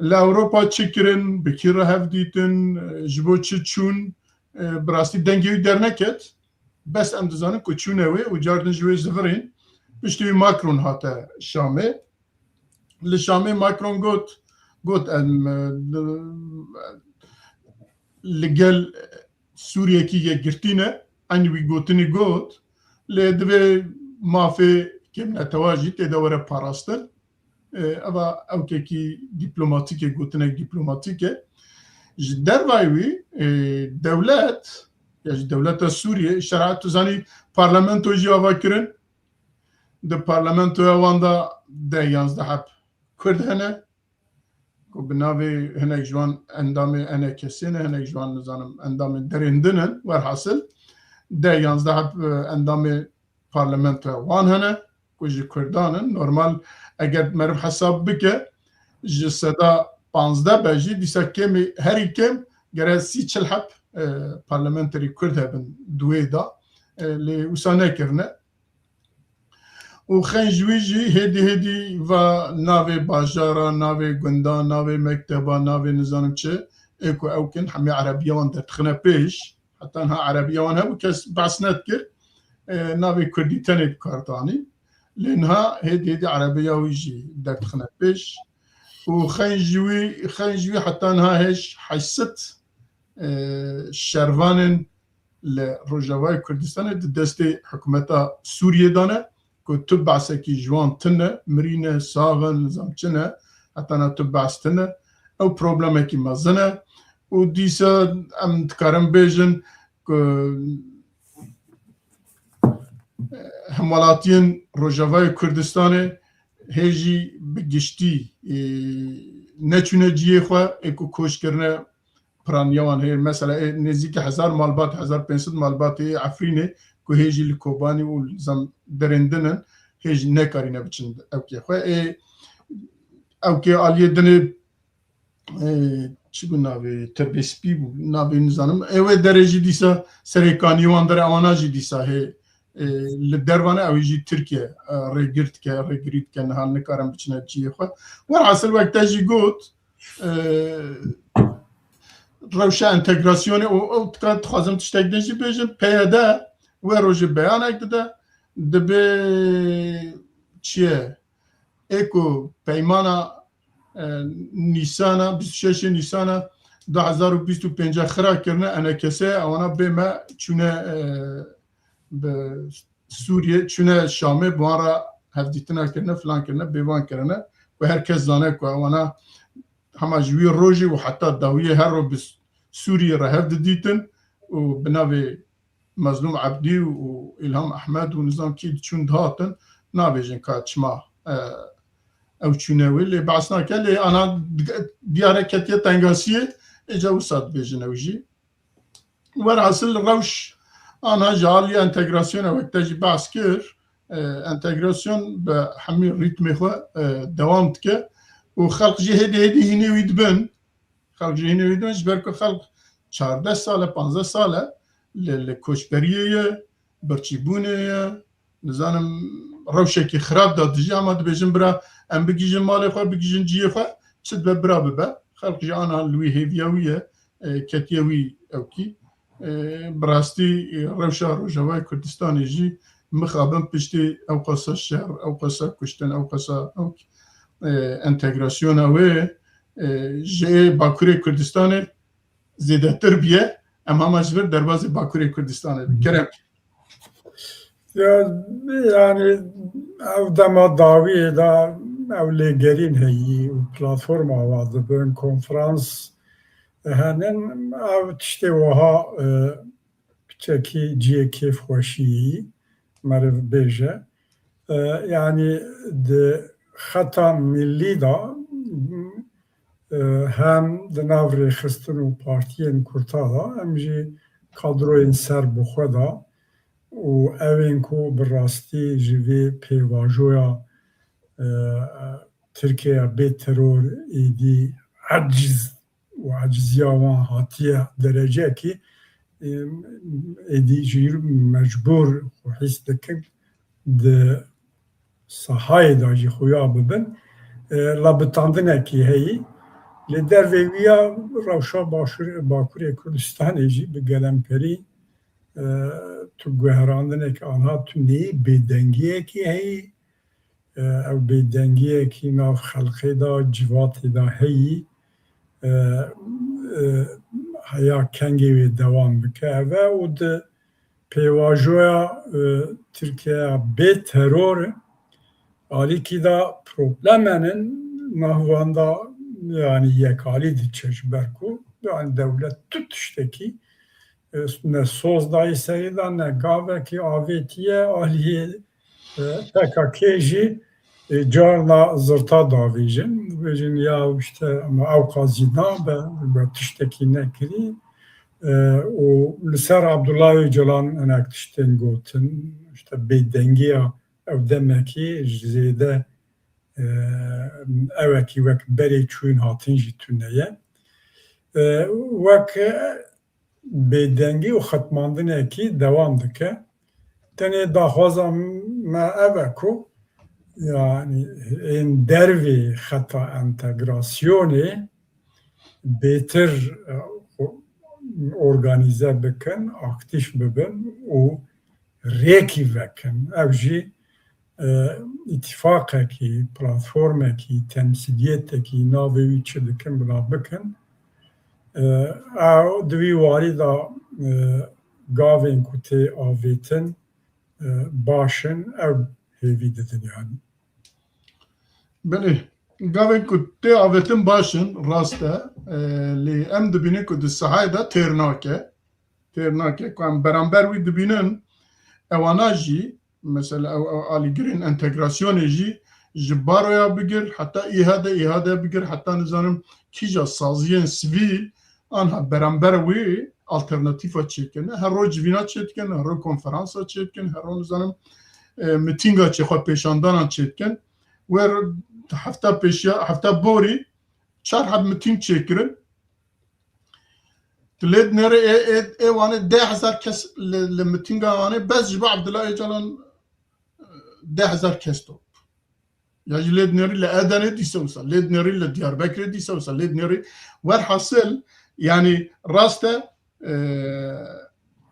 Li Ewropa çi kirin, bi kî re hev dîtin, ji bo çi çûn, e, bi rastî dengê wî derneket. Bes em dizanin ku çûne wê û cardin ji wê zivirîn. Piştî wî Macron hate Şamê. Li Şamê Macron got, got, em, e, li, li gel Sûriyekî yekgirtî ne, eynî wî gotinî got, lê divê mafê kêmnetewa jî tê de were parastin. E, eva ewkekî dîplomatîk e, gotinek dîplomatîk e. Ji dervayî wî, e, dewlet, ya jî dewleta Sûriyê, şer'a tu zanî parlamento jî ava kirin. Di parlamentoya wan de deh yanzdeh heb Kurd hene. Ku bi navê hinek ji wan endamê E N K S'ê ne, hinek ji wan, nizanim, endamên derên din in. Werhasil, deh yanzdeh heb, e, endamê parlamentoya wan hene ku ji Kurdan in. Normal, eger meriv hesab bike, ji seda panzdeh be jî, dîsa kêmî, herî kêm gere sî çil heb, e, parlamenterî Kurd hebin di wê de. E, lê wisa nekirine. Û xeyn ji wî jî hêdî hêdî va navê bajara, navê gunda, navê mekteba, navê nizanim çi, ê ku ew kin hemî erebiya wan derdixine pêş. Heta niha erebiya wan hebû, kes behs nedikir. E, navê kurdî tenê bi kar danî. Lê niha hêdî hêdî erebiya wî jî derdixine pêş. Û xeyn ji wî, xeyn ji wî heta niha hêj heşt sed, e, şervanên li Rojavayê Kurdistanê di destê hikûmeta Sûriyê de ne, ku tu behsekî ji wan tune, mirîne, sax in, nizam çi ne, heta niha tu behs tune. Ew problemekî mezin e û dîsa em dikarin bêjin ku hemwelatiyên Rojavayê Kurdistanê hê jî bi giştî, e, neçûne cihê xwe, ê ku koç kirine, piraniya wan heye. Mesela, ê nêzîkî hezar malbat, hezar pênc sed malbatê ê Efrînê ku hê jî li Kobanî û li zam-, derên din in, hê jî nekarîne biçin ewkê xwe. Ê ewkê aliyê dinê, e, çi bû navê, Tirbê Spî bû, navê nizanim. Ê wê derê jî dîsa serê kaniyê wan dere, ewana jî dîsa hê, e, li derva ne, ew jî Tirkiye, e, rêgir dike, rêgirî dike, niha nikarin biçine cihê xwe. Werhasil wek te jî got, e, rewşa entegrasyonê û ew tika dixwazim tiştek din jî bêjim, P Y D wê rojê beyanek dide, dibe çi ye? Ê ku peymana, e, Nîsana, bîst û şeşê Nîsana du hezar û bîst û pênc xira kirine, E N K S, ewana bê me çûne, e, bi Sûriyê, çûne Şamê, bi wan re hevdîtina kirine, filan kirine, bêvan kirine, ku her kes zane ku ewana hema ji wî rojê û heta dawiyê her roj bi Sûriyê re hev didîtin û bi navê Mezlûm Ebdî û Îlham Ehmed û nizam kî diçûn dihatin, nabêjin ka çima, e, ew çûne wê, lê behs nake, lê ana di-, diyare ketiye tengasiyê, êca wisa dibêjin ew jî. Werhasil rewş ana ji alî entegrasyona wek te jî behs kir, e, entegrasyon bi hemî rîtmê xwe, e, dewam dike û xelq jî hêdî hêdî hînê wî dibin. Xelk jî hînê wî dibin, ji ber ku xelk çardeh sal e, panzdeh sal e li, li koçberiyê ye, birçîbûnê ye, nizanim rewşekî xirab de dijî, ama dibêjin bira em bigihîjin malê xwe, bigihîjin cihê xwe, çi dibe bira bibe. Xelk jî ana li wî hêviya wî ye, e, ketiye wî ewkî. E, bi rastî, e, rewşa Rojavayê Kurdistanê jî mixabin piştî ew qasa şer, ew qasa kuştin, ew qasa ewk, e, entegrasyona wê, e, ji ê Bakurê Kurdistanê zêdetir biye, em hema ji vir derbazê Bakurê Kurdistanê bin. Kerem. Ya, yani ev dema dawiyê de ew lêgerîn heyî û platforma ava dibin, konferans henin, ev tiştê wiha, e, piçekî cihê kêfxweşiyê yî meriv bêje. E, yani di xeta millî de, e, hem di nav rêxistin û partiyên kurta de, hem jî kadroyên ser bi xwe de û ewên ku bi rastî ji vê pêvajoya, e, Tirkiyeya bê teror êdî eciz û eciziya wan hatiye derecekî, e, êdî jî mecbûr xwe hîs dikin di sahayê de jî xuya bibin. E, labitandinekî heyî. Li dervê wî ya rewşa Başûr-, Bakurê Kurdistanê jî bi gelemperî, e, tu guherandinekî anha tu neyî, bêdengiyekî heyî. E, ew bêdengiyekî nav xelkê de, civatê de heyî, e, e, heya kengê wê dewam bike. Ev e û di pêvajoya, e, Tirkiyeya bê teror alîkî de problemenin navwanda, yani yekalî diçe ji ber ku yani dewlet tu tiştekî, e, ne soz dayî serî de ne gavekî avêtiye aliyê, e, P K K jî, e, carna zirta davêjin. Bêjin ya işte ama ew qazî nabe, be tiştekî nekirî. E, û li ser Abdullah Öcalan hinek tiştên gotin, işte bêdengiya ew demekî ji zêde, e, ewekî wek berê çûyîn hatin jî tune ye. E, wek bêdengî û xetmandinekî dewam dike. Tenê daxwaza me ev e ku, yani ên dervê xeta entegrasyonê bêtir, e, organize bikin, aktîf bibin û rêkî vekin. Ev jî, e, îtîfaqekî, platformekî, temsîliyetekî navê wî çi dikin bila bikin. E, ew di wî warî de, e, gavên ku tê avêtin, e, baş in, ew hêvî didin yani. Belê, gavên ku tê avêtin baş in, rast e. E, lê em dibînin ku di sahayê de têr nake. Têr nake. Ku em beramber wî dibînin, ewana jî, mesela ew, ew alîgirên entegrasyonê jî ji baroya bigir, heta îhade, îhade bigir, heta nizanim kîja saziyên sivîl, anha beramber wê alternatîfa çêkirine. Her roj civîna çêdikin, her roj konferansa çêdikin, her roj nizanim, e, mitînga çê xwe pêşandanan çêdikin. Wer hefta pêşiya, hefta borî çar heb mitîng çêkirin. Tu lê dinêrê ê, ê, ê wane deh hezar kes li, li mitînga wane bes ji bo Abdullah Öcalan, e, deh hezar kes top. Ya jî lê dinêrî li Edenê dîsa wisa, lê dinêrî li Diyarbekirê dîsa wisa, lê dinêrî werhasil, yani rast e, e,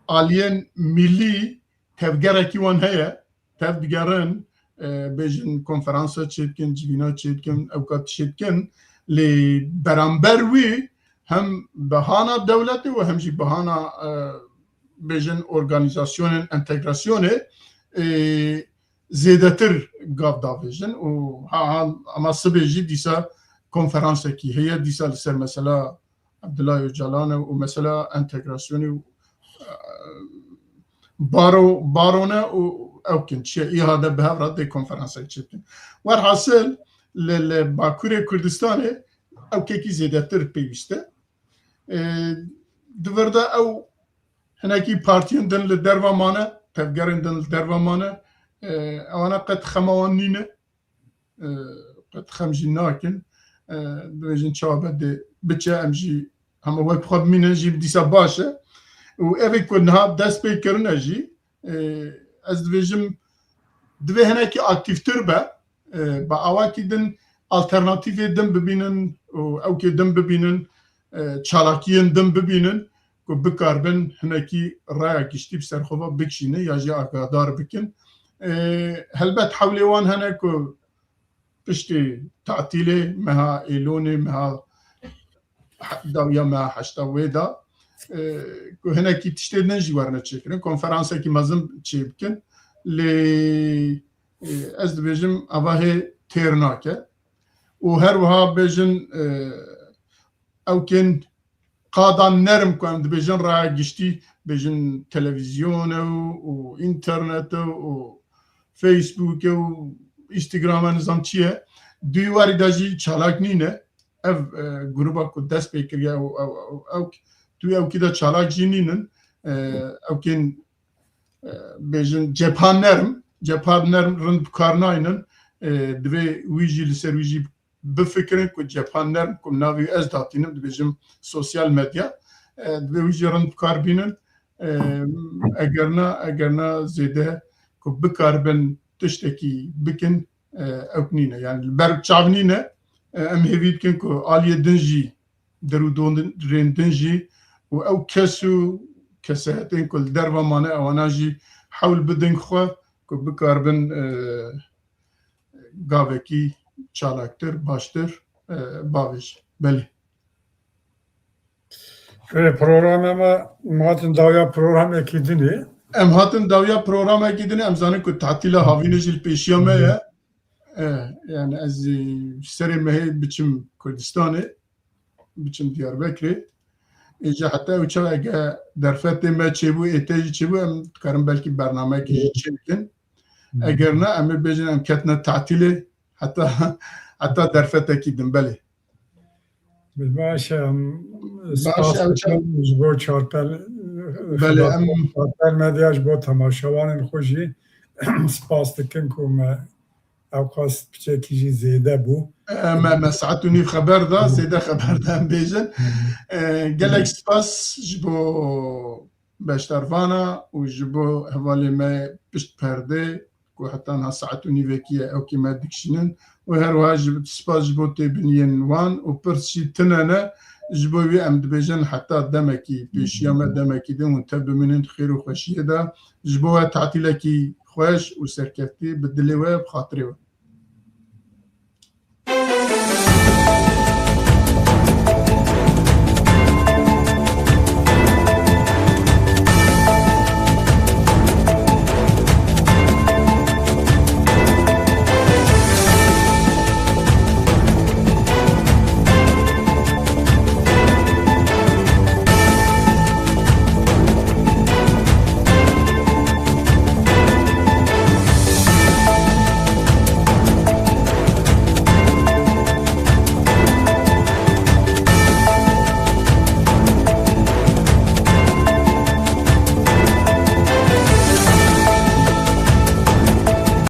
aliyên milî tevgerekî wan heye, tev digerin, e, bêjin konferansa çêdikin, civîna çêdikin, ewka tişê dikin, lê beramber wî hem bi hana dewletê û hem jî bi hana, e, bêjin organizasyonên entegrasyonê, e, zêdetir gav davêjin û ha, ha, ama sibê jî dîsa konferansekî heye, dîsa li ser mesela Abdullah Öcalan e û mesela entegrasyonê û, e, baro, barone û ew kin çi ye, îha de bi hev re dê konferansek çêbikin. Werhasil li, li Bakurê Kurdistanê ew kekî zêdetir pêwîst e. E, di vir de ew hinekî partiyên din li derve mane, tevgerên din li derve mane, e, ewana qet xema wan nîne. E, qet xem jî nakin. E, dibêjin çawa be dê biçe, em jî hema wek xwe bimînin jî dîsa baş e. Û evê ku niha dest pê kirine jî, e, ez dibêjim divê hinekî aktîftir be, e, bi awakî din alternatîfê din bibînin û ewkê din bibînin, e, çalakiyên din bibînin ku bikaribin hinekî raya giştî bi ser xwe ve bikişînin ya jî agahdar bikin. E, helbet hewlê wan hene ku piştî tatîlê meha Êlonê, meha he-, dawiya meha heşta wê de, e, ku hinekî tiştê din jî werine çêkirin, konferansekî mezin çêbikin. Lê, e, ez dibêjim ava hê têr nake. Û her wiha bêjin, e, ew kên qadan nerm ku em dibêjin raya giştî, bêjin televîzyone û, û înternet e û Facebook e û Instagram e, nizam çi ye. Duyî warî de jî çalak nîne. Ev, e, gruba ku dest pê kiriye û ew, ew, ew, tu ewkî de çalak jî nînin. E, ew kên, e, bêjin cepha nerm, cepha nerm rind bi kar naynin. E, divê wî jî li ser wî jî bifikirin ku cepha nerm ku navê ez datînim, dibêjim sosyal medya, e, divê wî jî rind bi kar bînin. E, eger na, eger na zêde ku bikaribin tiştekî bikin, e, ew nîne. Yani li ber çav nîne, e, em hêvî dikin ku aliyê din jî, derûdorên din jî û ew kes û kesayetên ku li derve mane, ewana jî hewl bidin xwe ku bikaribin, e, gavekî çalaktir, baştir, e, bavêjin. Belê. Şöyle programa me, em hatin dawiya programekî dinê. Em hatin dawiya programekî dinê, em zanin ku tatîla havînê jî li pêşiya me ye. E, yani ez, e, serê mehê biçim Kurdistanê, biçim Diyarbekirê. Êca heta ew çax ege derfetê me çêbû, ê te jî çêbû, em dikarin belkî bernameyekî jî çêbikin. Eger ne, em ê bêjin em ketine tatîlê heta, heta derfetekî din, belê. Baş e, em Baş spas e, dikin ji bo Çarpel, Belê, em Çarpel Medya, ji bo temaşevanên xwe jî spas dikin ku me ewqas piçekî jî zêde bû. E, me, me saet û nîv xeber da, zêde xeber da em bêjin. E, gelek spas ji bo beşdarvana û ji bo hevalê me pişt perdê ku heta niha saet û nîvekî ye ewkî me dikişînin û her wiha jî spas ji bo têbiniyên wan û pirs jî tune ne ji bo wî em dibêjin heta demekî pêşiya me demekî din hûn tev bimînin di xêr û xweşiyê de ji bo we tatîlekî xweş û serkeftî bi dilê we bi xatirê we.